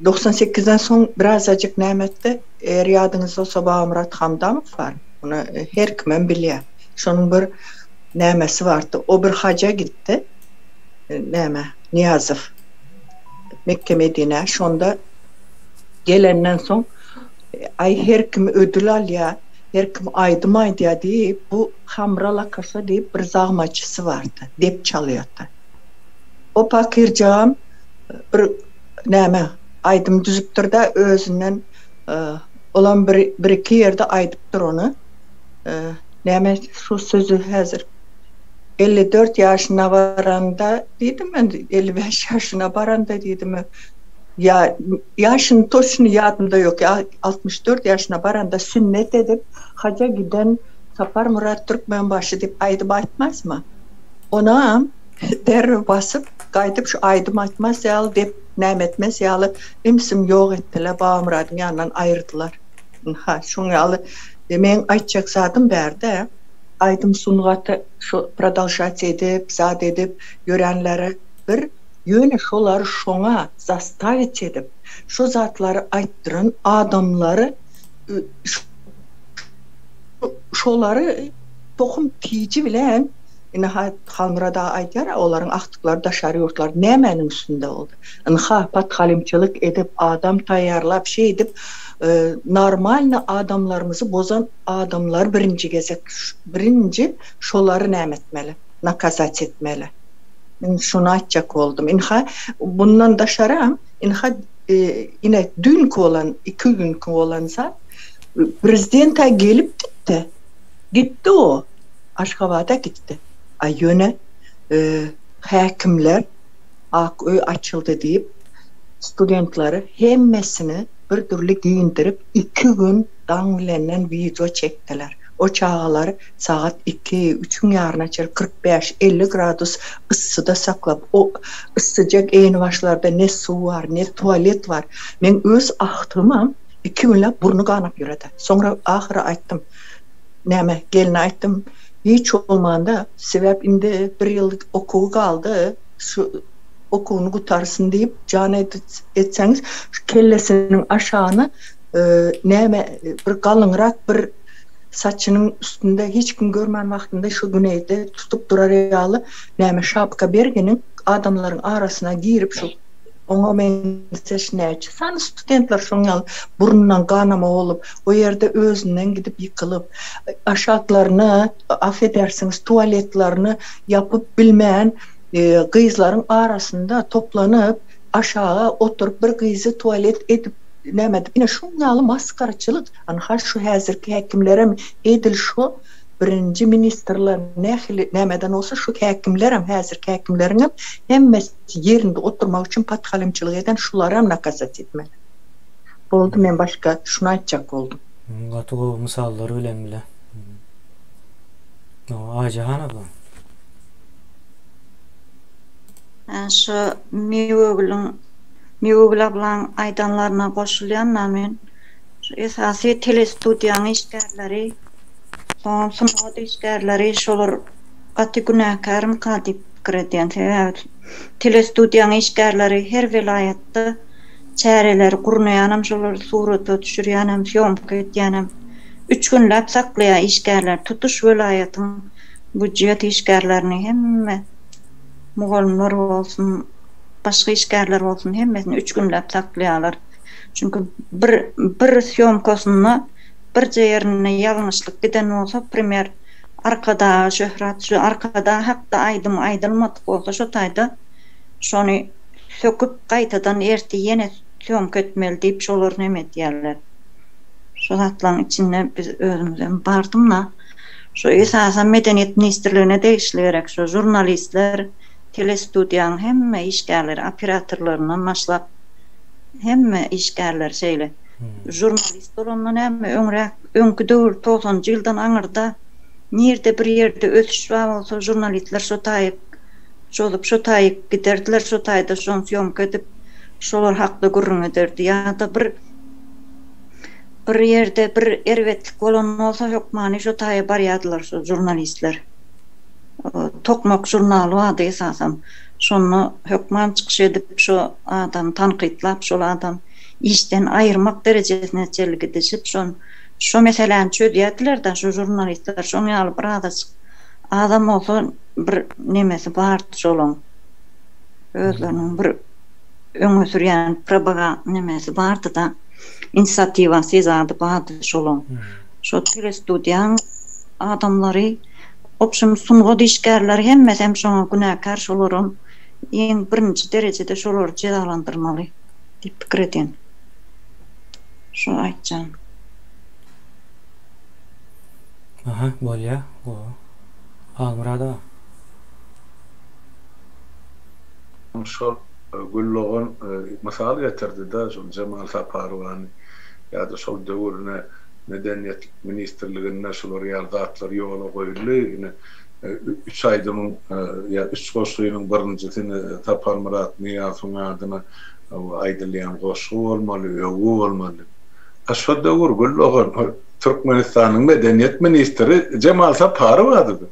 98-den soň birazajyk näme etdi? Eger ýadyňyzda bolsa Babamyrat Hamdamow bar. Muny her kimem bilýär. Şonuň bir nämesi bardy. O bir haja gitdi. Näme, Nyýazow. Mekge-Medinä. Şonda gelenden soň aý her kim ödül alýar, her kim aýdym aýdýar diýip, bu Hamra Lakasa diýip bir zagmaçysy bardy. Dep çalýardy. O pakyrjagam bir näme aýdym düzüpdir-de özünden olam bir bir-iki ýerde aýdypdyr ony. Näme şu sözi häzir 54 ýaşyna baranda diýdimi, 55 ýaşyna baranda diýdimi, ýa ýaşyny toçny ýadymda ýok, ýa 64 ýaşyna baranda sünnet edip haja giden Saparmyrat Türkmenbaşy diýip aýdym aýtmazmy? Onam derrew basyp gaýdyp şu aýdym aýtmaz ýaly dep näme etmez ýaly ümsüm ýok etdiler, Babamyradyň ýanyndan aýyrdylar. Ynha, şoň ýaly meň aýtjak zadym bärde aýdym sungaty şu prodolžat edip, zat edip ýörenlere bir ýöne şolary şoňa zastavit edip, şo zatlary aýtdyran adamlary şolary tohum tiji bilen ynha Halmyrat aga aýdýar-a olaryň agtyklary daşary ýurtlar nämäniň üstünde boldy. Ynha podhalimçilik edip adam taýýarlap şeýdip normalny adamlarymyzy bozan adamlary birinji gezek birinji şolary näme etmeli nakazat etmeli. Men şuny aýtjak boldum. Ynha bundan daşaram ynha ine düýnki bolan iki günki bolan zat prezident-ä gelip gitdi. Gitdi o. Aşgabada gitdi. A ýöne häkimler Ak öý açyldy diýip, studentleri hemmesini bir dürli geýindirip, iki gün daň bilenden wideo çekdiler. O çagalary sagat iki, üçüň ýaryna çenli 45, 50 gradus yssyda saklap, o yssyjak eýnibaşlarda ne suw bar, ne tualet bar. Meň öz agtygymam iki günläp burny ganap ýöredi. Soňra ahyry aýtdym, näme, gelne aýtdym, hiç bolmanda, sebäp indi bir ýyl okuwy galdy, şu okuwyny gutarsyn diýip jan etseňiz, şu kellesiniň aşagyna näme bir galyňrak bir saçynyň üstünde hiç kim görmän wagtynda şu güneýde tutup durar ýaly näme şapka berginiň adamlaryň arasyna girip şu oňa meňzeş näçe sany studentler şoň ýaly burnundan ganama bolup o ýerde özünden gidip ýykylyp aşaklaryny affedersiňiz tualetlerini ýapyp bilmän gyzlaryň arasynda toplanyp aşaga oturyp bir gyzy tualet edip näme edip ine şoň ýaly masgaraçylyk anha şu häzirki häkimlerem edil şo birinji ministrler nähili nämeden bolsa şu häkimlerem häzirki häkimleriňem hemmesi ýerinde oturmak üçin podhalimçilik eden şularam nakazat etmeli. Boldy men başga şuny aýtjak boldum. Gaty gowy mysallar bilen bile. Aýjahan abla. Şu Miwegülüň Miwegül ablaň aýdanlaryna goşulýan-da men. Şu esasy telestudiýaň işgärleri, soňam sungat işgärleri şolar gaty günäkärmika diýip pikir edýän. Sebäbi telestudiýaň işgärleri her welaýatda çäreleri gurnaýanam şolar, surata düşürýänem, sýomka edýänem. Üç günläp saklaýar işgärler tutuş welaýatyň býujet işgärlerini hemme mugallymlar bolsun, başga işgärler bolsun hemmesini üç günläp saklaýarlar. Çünki bir bir sýomkasynda birje ýerinde ýalňyşlyk giden bolsa, primer Arkadaga şöhrat şu Arkadag hakda aýdym aýdylmadyk bolsa şo taýda şony söküp gaýtadan ertir ýene sýomka etmeli diýip şolar neme edýärler. Şo zatlaryň içinde biz özümizem bardym-da. Şu esasan Medeniýet ministrligine degişli gerek şu žurnalistler, telestudiýanyň hemme işgärleri, operatorlaryndan başlap hemme işgärler şeýle. Žurnalist bolanda näme öňräk öňki döwür togsanjy ýyldan aňyrda nirde bir ýerde ösüş bar bolsa žurnalistler şo taýyk çozup şo taýyk giderdiler şo taýda şony sýomka edip şolar hakda gürrüň ederdi ýa-da bir Bir ýerde bir erbetlik bolan bolsa hökmany şo taýa barýardylar şo žurnalistler. Tokmak žurnaly bardy esasam. Şonda hökman çykyş edip şo adamy tankytlap şol adam işden aýyrmak derejesine çenli gidişip şon şo meseläni çözýärdiler-de şo žurnalistler şoň ýaly birazajyk azam bolsa bir nemesi bardy şolaň özleriniň bir öňe sürýän propaga nemesi bardy-da inisiatiwasy zady bardy şolaň şo telestudiýaň adamlary Obşim sungat işgärleri hemmesem şoňa günäkär şolaram iň birinji derejede şolary jezalandyrmaly diýip pikir edýän. Şo aýtjagym. Aha bolýa gowy. Halmyrat aga. Şol Güldogan mysal getirdi-de şol Jemal Saparowany ýa-da şol döwürine Medeniýet ministrliginde şular ýaly zatlar ýola goýuldy. Ine, üç aýdymyň ýa üç goşgynyň birinjisini Saparmyrat Nyýazowyň adyna aýdylýan goşgy bolmaly, öwgi bolmaly. A şo döwür Gül dogan Türkmenistanyň medeniýet ministri Jemal Saparow adydy.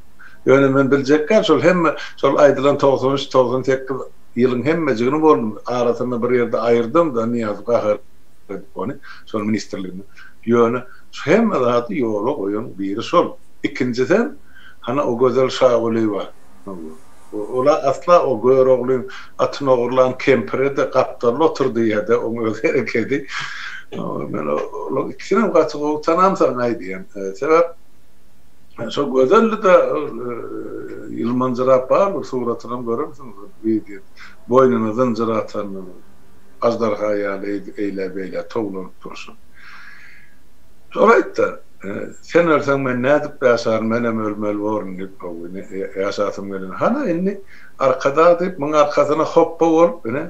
Ýöne men biljekgä şol hemme şol aýdylan 93, 98 ýylyň hemmejigini boldum. Arasynda bir ýerde aýyrdym-da Nyýazow gahar edip ony şol ministrliginde. Ýöne şu hemme zady ýola goýan biri şol. Ikinjisem hany o Gözel Şagulyýewa. Ol-a asla o Göroglyň atyny ogurlan kempire-de gapdalda otur diýýär-de, oň öz herekedi. Men olaň ikisinem gaty gowy tanamsoň aýdýan. Sebäp şo Gözeldi-de ýylmanjyrap bar bir suratynam görensiňiz wideoda. Boýnuna zynjyr atan. Aždarha ýaly eýlä-beýlä towlanyp durşy. Şol aýtdy, Sen ölseň men nädip ýaşaryn, menem ölmeli borun diýip, hawa, ine, ýaşasym gelen. Hana, indi Arkadag diýip, muň arkasyna hopba bolup, ine,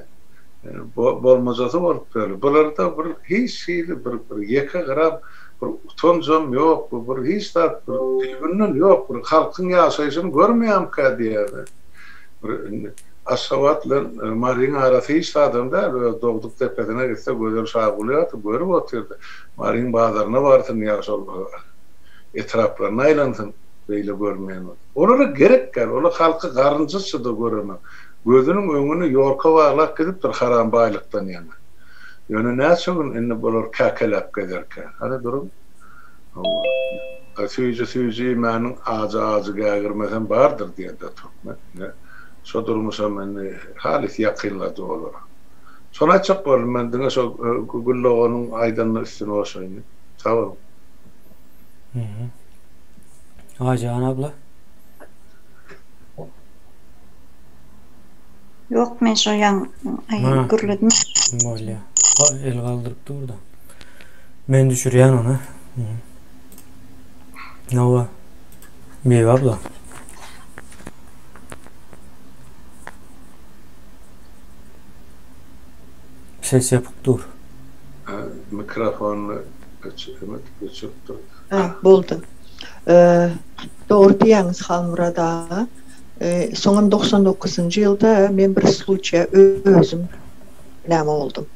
bolmajasy bolup ýör. Bularda bir hiç hili bir bir ýeke gram bir utanjam ýok, bir hiç zat bir düýbünden ýok, bir halkyň ýaşaýşyny görmeýärmikä diýýär. Bir indi Aşgabat bilen Maryň arasy hiç zadam däl, öz dogduk depesine gitse Gözel Şagulyýewa görüp otyrdy. Maryň bazaryna barsyn ýa şol etraplaryna aýlansyn, beýle görmeýän bolsa. Olara gerek däl, olar halky garynjyça-da görenok. Gözüniň öňüni ýorka baglap gidipdir haram baýlykdan ýaňa. Ýöne näçe gün indi bular käkeläp gezerkä? Hany duruň. Hawa. Süýji süýji iýmäniň ajy ajy gägirmesem bardyr diýende türkmen. Ine, şo durmuşam indi halys ýakynlady olara. Şony aýtjak boldum men diňe şo Gül doganyň aýdanyna üstüni goşaýyn diýip. Sag boluň. Aýjan abla. Ýok men şo ýaň aý gürledim. Bolýa. El galdyryp dur-da. Men düşürýän ony. Hawa. Miwe abla. Ses ýapyk dur. Mikrofonyny öçürip dur. Ha, boldy. Dogry diýýäňiz Halmyrat aga. Soňam 99-njy ýylda men bir sluçaýa özüm näme boldum.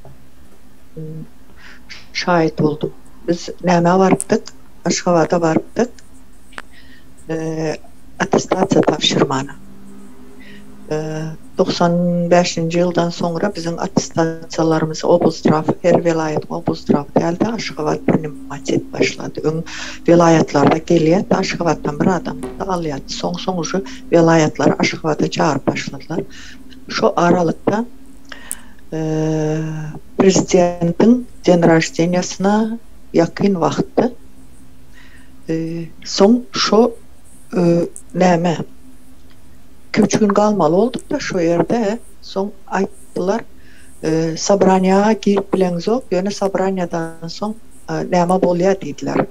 Şaýat boldum. Biz nämä barypdyk? Aşgabada barypdyk. Attestasiýa tabşyrmana. 95-nji ýyldan soňra biziň attestasiýalarymyzy oblzdraw, her welaýatyň oblzdrawy däl-de, Aşgabat prinimat edip başlady. Öň welaýatlarda gelýärdi, Aşgabatdan bir adam alýardy. Soň-soň uje welaýatlary Aşgabada çagyryp başladylar. Şo aralykda prezidentiň den raždeniýasyna ýakyn wagtda soň şo näme iki-üç gün galmaly bolduk-da şo ýerde, soň aýtdylar, sobraniýa girip bileňzok, ýöne sobraniýadan soň näme bolýar diýdiler,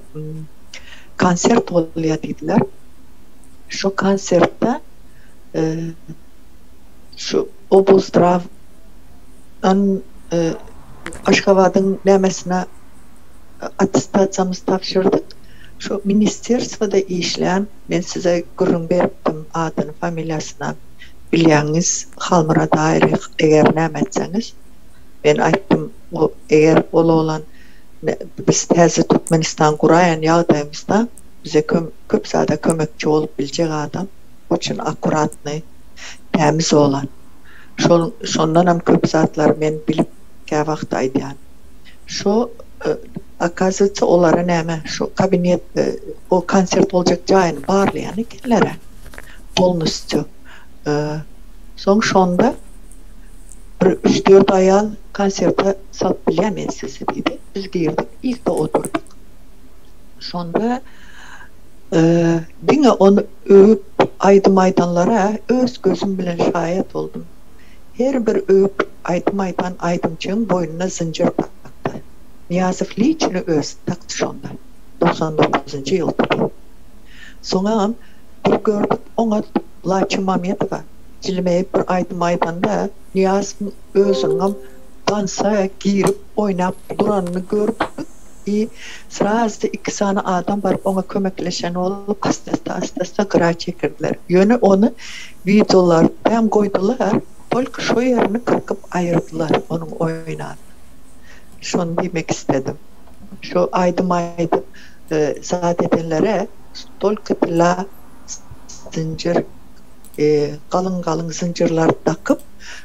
konsert bolýar diýdiler. Şo konsertde şu oblzdrawdan Aşgabadyň nämesine attestasiýamyzy tabşyrdyk. Şu ministerstwoda işlän, men size gürrüň beripdim adyny, familiýasyny bilýäňiz, Halmyrat Aýry, eger näme etseňiz. Men aýtdym, eger ol oglan biz täze Türkmenistan guraýan ýagdaýymyzda bize köp zada kömekçi bolup biljek adam. Oçin akkuratnyý, tämiz oglan. Şol şondanam köp zatlary men bilip käwagt aýdýan. Şo okazywatsa olara näme şo kabinet o konsert boljak jaýyny barlaýan ekenler-ä polnostýu. Soň şonda bir üç-dört aýal konserte salyp bilýän men sizi diýdi. Biz girdik, ilde oturdyk. Şonda diňe ony öwüp aýdym aýdanlara öz gözüm bilen şaýat boldum. Her bir öwüp aýdym aýdan aýdymçyň boýnuna zynjyr dakdy. Nyýazow liçni özi dakdy şonda. 90 dokuzynjy ýyldy bu. Soňam bir gördük oňat Laçyn Mamedowa jilmeýip bir aýdym aýdanda Nyýazowyň özüniňem dansa girip oýnap duranyny gördük i srazy iki sany adam baryp oňa kömekleşen bolup asta-asta gyra çekirdiler. Ýöne ony wideolardam goýdular, tolko şo ýerini gyrkyp aýyrdylar onuň oýnanyny. Şony diýmek isledim. Şo aýdym aýdyp zat edenlere tolko tylla zynjyr galyň galyň zynjyrlar dakyp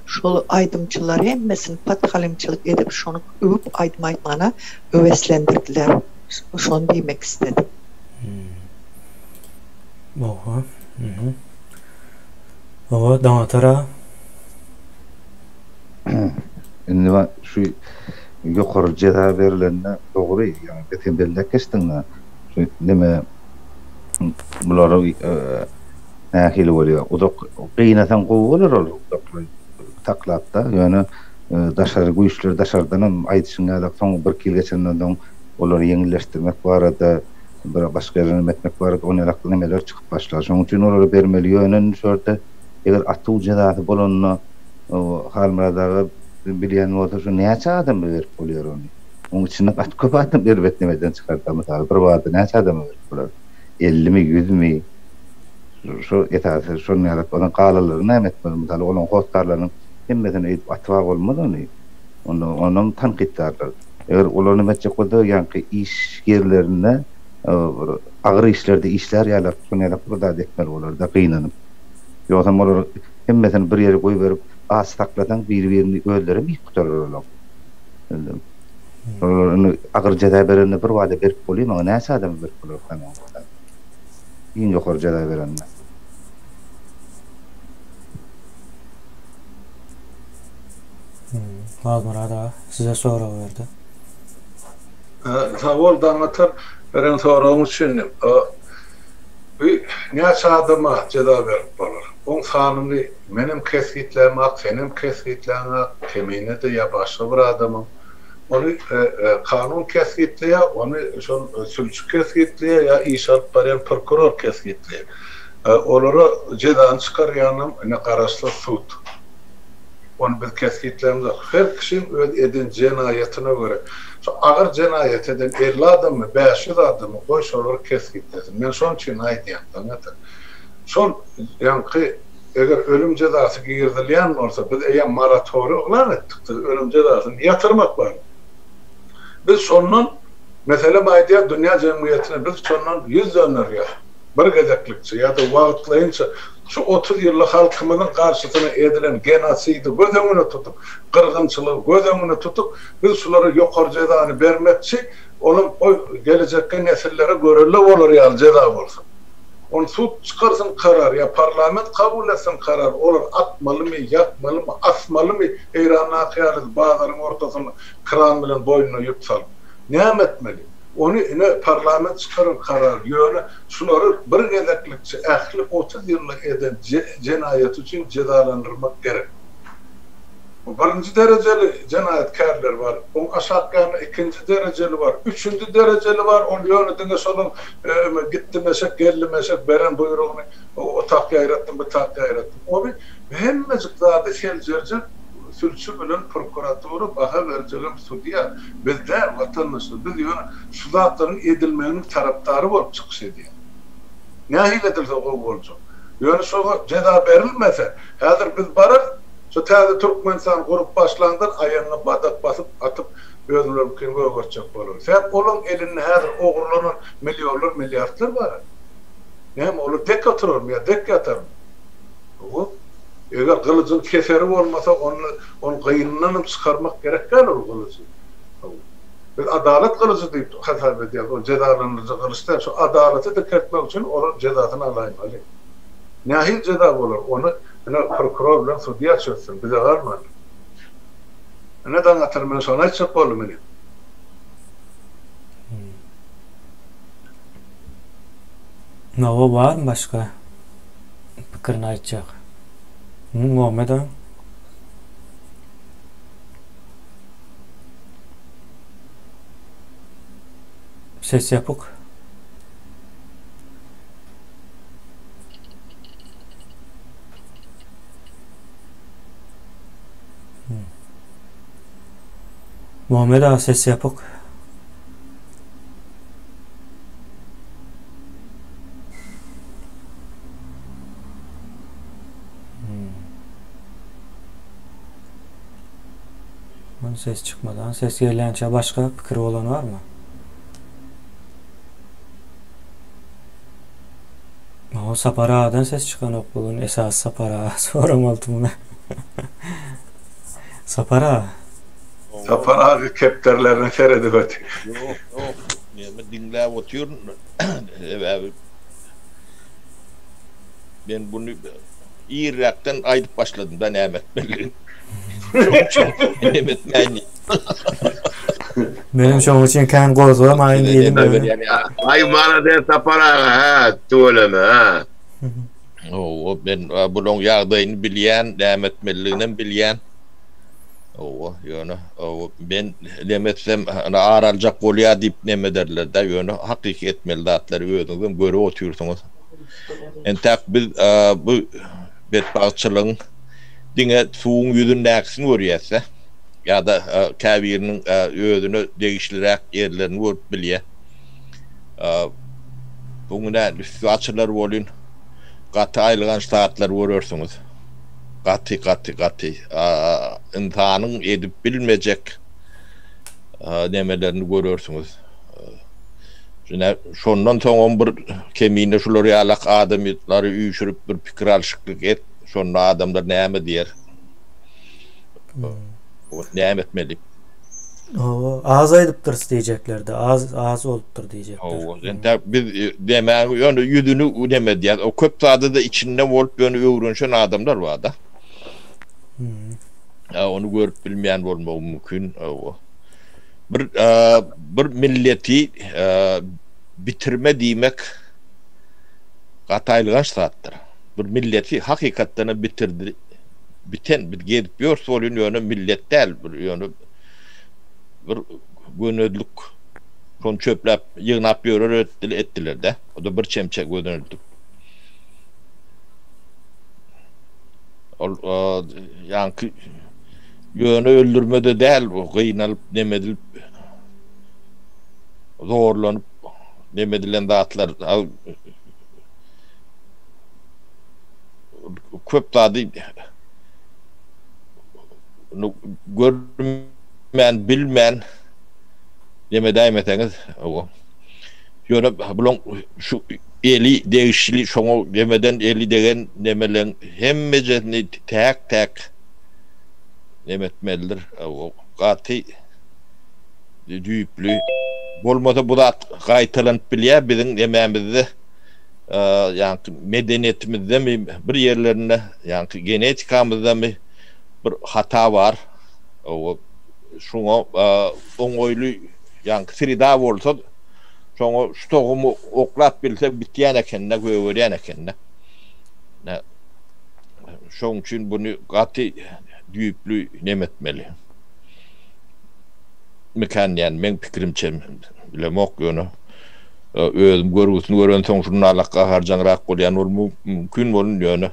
şol aýdymçylar hemmesini podhalimçilik edip şony öwüp aýdym aýtmana höweslendirdiler. Şony diýmek isledim. Oho. Mhm. Oho, Daňatar aga. Indi şu ýokary jeza berlende dogry, ýaňy sen belläp geçdiň-de, şu neme bulary nähili bolýar, uzak gynasaň gowy bolar ol uzakly saklap-da, ýöne daşary güýçler daşardanam aýdyşyň ýaly soň birki ýyl geçenden soň olary ýeňilleşdirmek barada bir başga ýere neme etmek barada on ýalakly nemeler çykyp başlar. Şonuň üçin olary bermeli. Ýöne indi şu ýerde eger atuw jezasy bolanda Halmyrat aga bilýän bolsa şu näçe adama berip bolýar ony? Oň içinde gaty köp adam erbet nemeden çykarsa mysal bir bada näçe adama berip bolar? Ellimi, ýüzmi? Şu esasy şonuň ýaly onuň galanlary näme etmeli? Mysal olaryň hossarlarynyň hemmesini öýdüp atyba bolmaz ony. Onda onam tankytlarlar. Eger olar neme etjek bolsa ýaňky iş ýerlerinde bir agyr işlerde işlär ýaly şonuň ýaly bir zat etmeli bolarda gynanyp. Ýogsam olar hemmesini bir ýere goýberip aç saklasaň biri-birini özlerem iýip gutarar olar. Olar indi agyr jeza berende bir bada berip bolýar maňa näçe adama berip bolar saňa? Iň ýokary jeza berende. Halmyrat aga size sorag berdi. Sag bol Daňatar beren soragyň üçin. Bu näçe adama jeza berip bolar? Oň sanyny menem kesgitlämok, senem kesgitläňok, Kemine-de ýa başga bir adamam. Ony kanun kesgitleýär, ony şol sülçi kesgitleýär ýa iş alyp barýan prokuror kesgitleýär. Olara jezany çykarýanam ine garaşsyz sud. Ony biz kesgitlämzok. Her kişiň öz eden jenaýatyna görä, şu agyr jenaýat eden 50 adammy, 500 adammy, goý şolary kesgitlesin. Men şonuň üçin aýdýan saňa-da. Şol ýaňky eger ölüm jezasy girizilýän bolsa, biz eýýäm moratoriý yglan etdik, biz ölüm jezasyny ýatyrmak barada. Biz şondan, meselem aýdýar dünýä jemgyýetine biz şondan ýüz dönderýäs. Bir gezeklikçe ýa-da wagtlaýynça şu 30 ýylda halkymyzyň garşysyna edilen genosidi göz öňüne tutup, gyrgynçylygy göz öňüne tutup, biz şulara ýokary jezany bermekçi, olam goý gelejekki nesillere görelde bolar ýaly jeza bolsun. Ony sud çykarsyn karar ýa parlament kabul etsin karar, olar atmalymy, ýakmalymy, asmalymy Eýrandaky ýaly bazaryň ortasynda kran bilen boýnuna ýüp salyp. Näme etmeli? Ony ine parlament çykarar karar, ýöne şulary bir gezeklikçe ähli 30 ýylda eden jenaýaty üçin jezalandyrmak gerek. Bu birinji derejeli jenaýatkärler bar, oň aşak ýanynda ikinji derejeli bar, üçünji derejeli bar, ol ýöne diňe şolaň gitdim eşek, geldim eşek beren buýrugyny o tak ýaýratdym, bu tak ýaýratdym. Ony hemmejik zady seljerjek sülçi bilen prokuratura, baha berjegem sudýa. Biz däl, watandaşlar, biz ýöne şu zatlaryň edilmeginiň tarapdary bolup çykyş edýäs. Nähili edilse gowy boljak. Ýöne şoňa jeza berilmese, häzir biz bararys, şu täze Türkmenistan gurup başlandan aýagyňa badak basyp atyp özleriniňkini gögertjek bolarys. Sebäp olaň elinde häzir ogurlanan millionlar, milliardlar bar. Näme, olar dek oturarmy ýa dek ýatarmy? Hawa. Eger gylyjyň keseri bolmasa, onda ony gynyndanam çykarmak gerek däl ol gylyjy. Hawa. Biz adalat gylyjy diýip hasap edýäris, ol jezalandyryjy gylyç däl. Şu adalaty dikeltmek üçin olar jezasyny alaýmaly. Nähili jeza bolar, ony ine prokuror bilen sudýa çözsün, bize galmandyr. Ine Daňatar men şony aýtjak boldum inim. Nowa barmy başga pikirini aýtjak? Muhammet aga. Ses ýapyk. Muhammet aga ses ýapyk. Hmm. Ses çykmadan ses gelýänçä başga pikiri bolan barmy? O Sapar agadan ses çykanok bu gün esasy Sapar aga soramaly muny. Sapar aga. Sapar aga kepderilerine seredip otyr. Ýok, ýok. Näme diňläp otyryn. Sebäbi men buny irräkden aýdyp başladym da näme etmelidigini. Şonuň üçin näme etmäýin diýip. Menem şonuň üçin kän gozgamaýyn diýdim. Aý malades Sapar aga hä tüweleme hä. Hawa men bulaň ýagdaýyny bilýän, näme etmelidiginem bilýän. Hawa ýöne men neme etsem ar aljak bolýar diýip neme ederler-dä, ýöne hakyky etmeli zatlary özüňizem görüp otyrsyňyz. Entäk biz bu betbagtçylygyň diňe suwuň ýüzündäkisini görýäs-dä. Ýa-da käbiriniň özüne degişliräk ýerlerini görüp bilýär. Bu günä üsti açylar welin, gaty aýylganç zatlar görersiňiz. Gaty, gaty, gaty. Ynsanyň edip bilmejek nemelerini görersiňiz. Ine, şondan soňam bir kemine şular ýalak adamlary üýşürip bir pikir alşyklyk et, şonda adamlar näme diýer? Näme etmeli? Hawa, az aýdypdyrys diýjekler-de, az az bolupdyr diýjekler. Hawa, entäk biz demäň ýöne ýüzüni neme edýäs. O köp zady-da içinde bolup ýöne öwrenişen adamlar bar-da. Ýa ony görüp bilmeýän bolmagy mümkin. Hawa. Bir bir milleti bitirme diýmek gaty aýylganç zatdyr. Bir milleti hakykatdan bitirdi biten biz gezip ýörüs bolýan ýöne millet däl bir ýöne bir gönezlik şony çöpläp ýygnap ýörer etdiler-de. O da bir çemçe gözeneklik. Ol ýaňky ýöne öldürme-de däl bu gynalyp neme edilip zorlanyp neme edilen zatlar köp zady görmän, bilmän neme edäýmeseňiz, ýöne bulaň şu eli degişli şoňa nemeden eli degen nemeleň hemmejesini täk-täk neme etmelidir. Gaty düýpli. Bolmasa bu zat gaýtalanyp bilýär biziň nemämizde. Ýaňky medeniýetimizdemi bir ýerlerinde ýaňky genetikamyzdamy bir hata bar. Şuňa oňaýly ýaňky sreda bolsa şoňa şu tohumy oklap bilse bitýän ekende gögerýän ekende. Şoň üçin buny gaty düýpli neme etmeli. Mikan diýen meň pikirimçe bilemok ýöne. Özüm görgüsini görensoň şunalak gaharjaňrak bolýan bolmagym mümkin bolun ýöne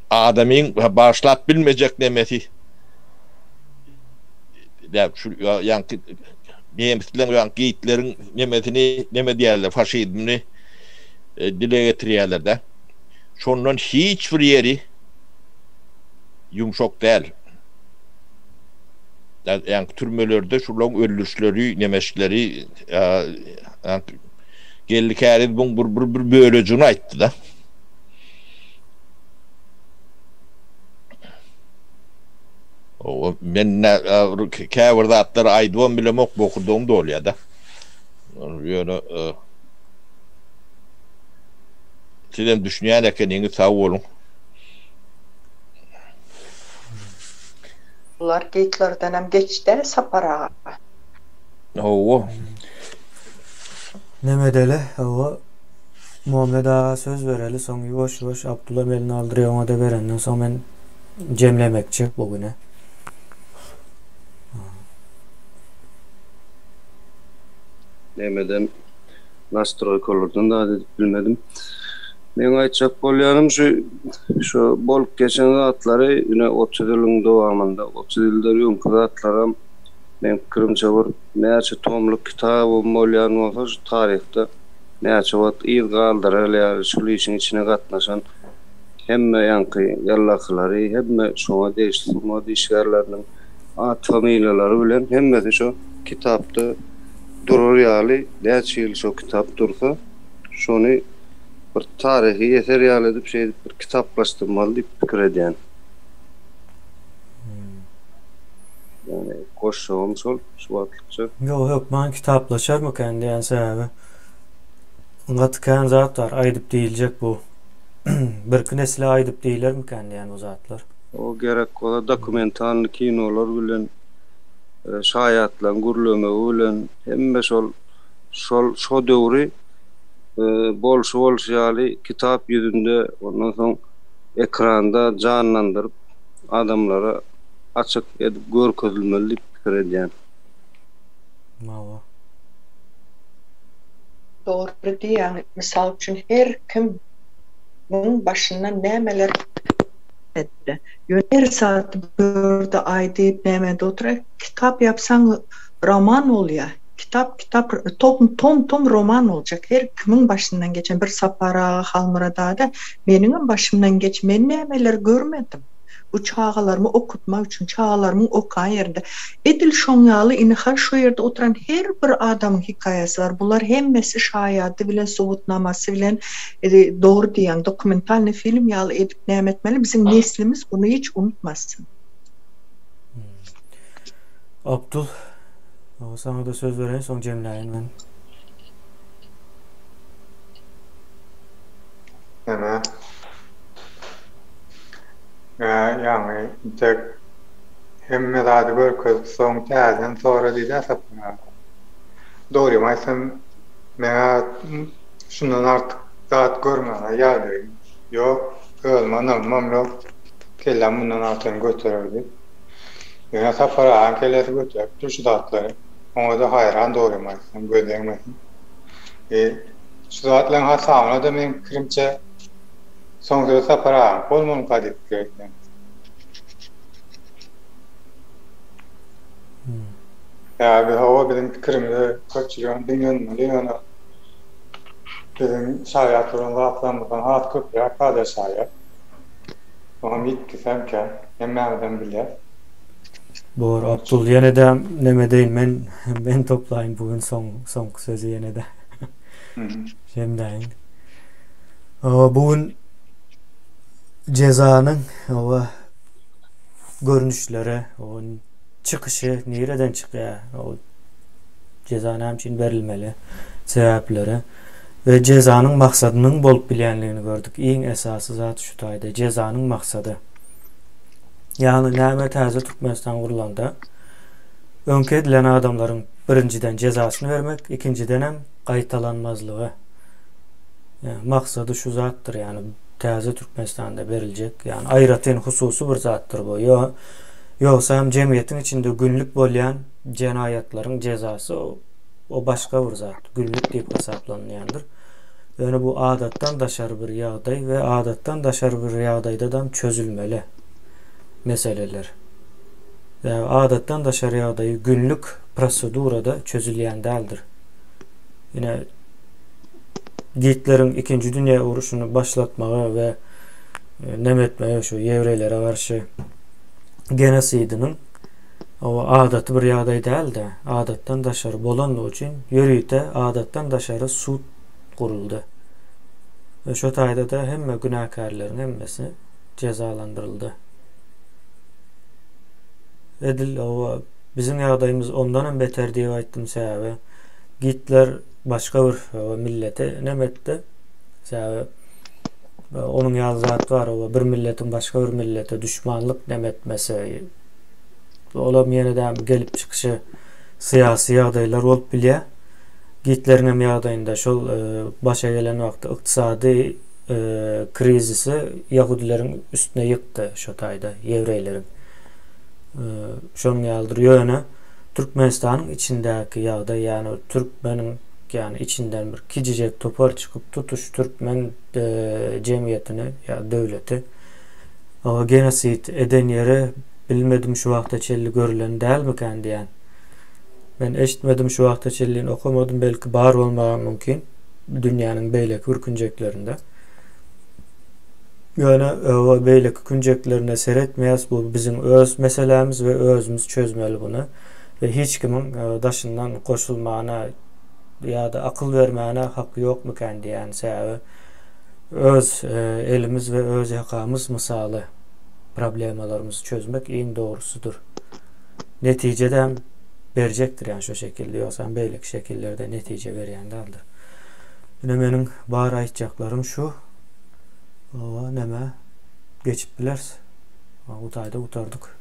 adamyň bagyşlap bilmejek nemesi däl şu ýaňky nemisleň ýaňky Gitleriň nemesini neme diýerler faşizmini dile getirýärler-de. Şondan hiç bir ýeri ýumşak däl. Ýaňky türmelerde şulaň öldürişleri, nemeşleri, ýaňky Geldi Käriz buň bir bir bir bölejigini aýtdy-da. Owa, men käbir zatlary aýdybam bilemok, bokurdagym dolýar-da. Ýöne sizem düşünýän ekeniňiz, sag boluň. Bular Gitlerdenem geçdi-ä Sapar aga. Hawa. Neme edeli, hawa, Muhammet aga söz bereli, soň ýuwaş-ýuwaş Abdullam elini aldyrýar, oňa-da berenden soň men jemlemekçi bu güne. Nemeden nastroýkalardan zat edip bilmedim. Meň aýtjak bolýanym şu şu bolup geçen zatlary ine 30 ýylyň dowamynda 30 ýyldan öňki zatlaram meň pikirimçe bir näçe tomluk kitabam bolýan bolsa şu taryhda näçe wagt yz galdyrar ýaly şul işiň içine gatnaşan hemme ýaňky ýallakylary hemme şoňa degişli sungat işgärleriniň at familiýalary bilen hemmesi şo kitapda durar ýaly näçe ýyl şo kitap dursa şony bir taryhy eser ýaly edip şeýdip bir kitaplaşdyrmaly diýip pikir edýän. Ýagny goşjagym şol şu wagtlykça. Ýok hökman kitaplaşarmykan diýen sebäbi gaty kän zat bar aýdyp diýiljek bu birki nesle aýdyp diýilermikän diýen bu zatlar. O gerek bolsa dokumentalny kinolar bilen şaýatlaryň gürlemegi bilen hemme şol şol şo döwri bolşy bolşy ýaly kitap ýüzünde ondan soň ekranda janlandyryp adamlara açyk edip görkezilmeli diýip pikir edýän. Hawa. Dogry diýýäň, mysal üçin her kim muň başyndan nämeler etdi. Ýöne her zat bu ýerde aýdyp nämede oturar, kitap ýapsaň roman bolýa. Kitap kitap tom tom tom roman boljak. Her kimiň başyndan geçen bir Sapar aga, Halmyrat aga meniňem başymdan geç men nämeler görmedim. Bu çagalarymy okutmak üçin, çagalarymyň okan ýerinde. Edil şoň ýaly ynha şu ýerde oturan her bir adamyň hekaýasy bar. Bular hemmesi şaýady bilen, subutnamasy bilen dogry diýýäň, dokumentalnyý film ýaly edip näme etmeli, biziň neslimiz muny hiç unutmasyn. Abdul, saňa-da söz bereýin, soň jemläýin men. Näme? Ýagny intek hemme zady görkezip soň täzeden sora diýdä Sapar aga. Dogrymy aýtsam meňä şundan artyk zat görmäge ýagdaýym ýok, özüme ynamymam ýok, kelläm mundan artygyny göterer diýip. Ýöne Sapar agaň kellesi göteripdir şu zatlary. Oňa-da haýran dogrymy aýtsam, göz degmesin. E, şu zatlaryň hasabyna-da meň pikirimçe Soň söz Sapar agaňky bolmalyka diýip pikir etdim. Sebäbi hawa biziň pikirimizi köpçüligem diňlenmeli ýöne biziň şaýat bolan zatlarymyzdan has köpräk zada şaýat. Oňam ýitgisem kän. Hemmämizem bilýäs. Bor Abdul ýene-de neme deýin men men toplaýyn bu gün soň soňky sözi ýene-de. Jemläýin. Bu gün jezanyň oba görnüşleri, o çykyşy nireden çykýar, o jeza näme üçin berilmeli, sebäpleri we jezanyň maksadynyň bolup bilýänligini gördük. Iň esasy zat şu taýda jezanyň maksady. Ýagny näme täze Türkmenistan gurlanda öňki edilen adamlaryň birinjiden jezasyny bermek, ikinjidenem gaýtalanmazlygy maksady şu zatdyr, ýagny täze Türkmenistanda beriljek, ýagny aýratyn hususy bir zatdyr bu. Ýogsa hem jemgyýetiň içinde günlük bolýan jenaýatlaryň jezasy o başga bir zat, günlük diýip hasaplanylýandyr. Ýöne bu adatdan daşary bir ýagdaý we adatdan daşary bir ýagdaýdadam çözülmeli meseleler. Ýagny adatdan daşary ýagdaýy günlük prosedurada çözülýän däldir. Ine Gitleriň ikinji dünýä uruşyny başlatmagy we e, neme etmegi şu ýewreýlere garşy genosidiniň o adaty bir ýagdaý däldi. Adatdan daşary bolanlygy üçin ýörite adatdan daşary sud guruldy. We şo taýda-da hemme günäkärleriň hemmesi jezalandyryldy. Edil oba biziň ýagdaýymyz ondanam beter diýip aýtdym sebäbi Gitler başga bir milleti neme etdi. Sebäbi onuň ýaly zat bar oba bir milletiň başga bir millete duşmanlyk neme etmesi olam ýene-de gelip çykyşy syýasy ýagdaýlar bolup bilýär. Gitleriň hem ýagdaýynda şol başa gelen wagty ykdysady krizisi ýahudileriň üstüne ýykdy şo taýda ýewreýleriň. Şonuň ýalydyr. Ýöne Türkmenistanyň içindäki ýagdaý ýagny türkmeniň ýagny içinden bir kijijek topar çykyp tutuş türkmen jemgyýetini ýa döwleti genosid eden ýeri bilmedim şu wagta çenli görülen dälmikän diýän. Men eşitmedim şu wagta çenli okamadym belki bar bolmagam mümkin dünýäniň beýleki bir künjeklerinde. Ýöne o beýleki künjeklerine seretmeýäs bu biziň öz meselämiz we özümiz çözmeli buny we hiç kimiň daşyndan goşulmana ýa-da akyl bermäne haky ýokmykän diýýän sebäbi öz elimiz we öz ýakamyz mysaly problemalarymyzy çözmek iň dogrusydyr. Netije-de hem berjekdir ýani şo şekilde ýogsam beýleki şekillerde netije berýän däldir. Ine meniň bar aýtjaklarym şu. Oba neme geçip bileris. Bu taýda gutardyk.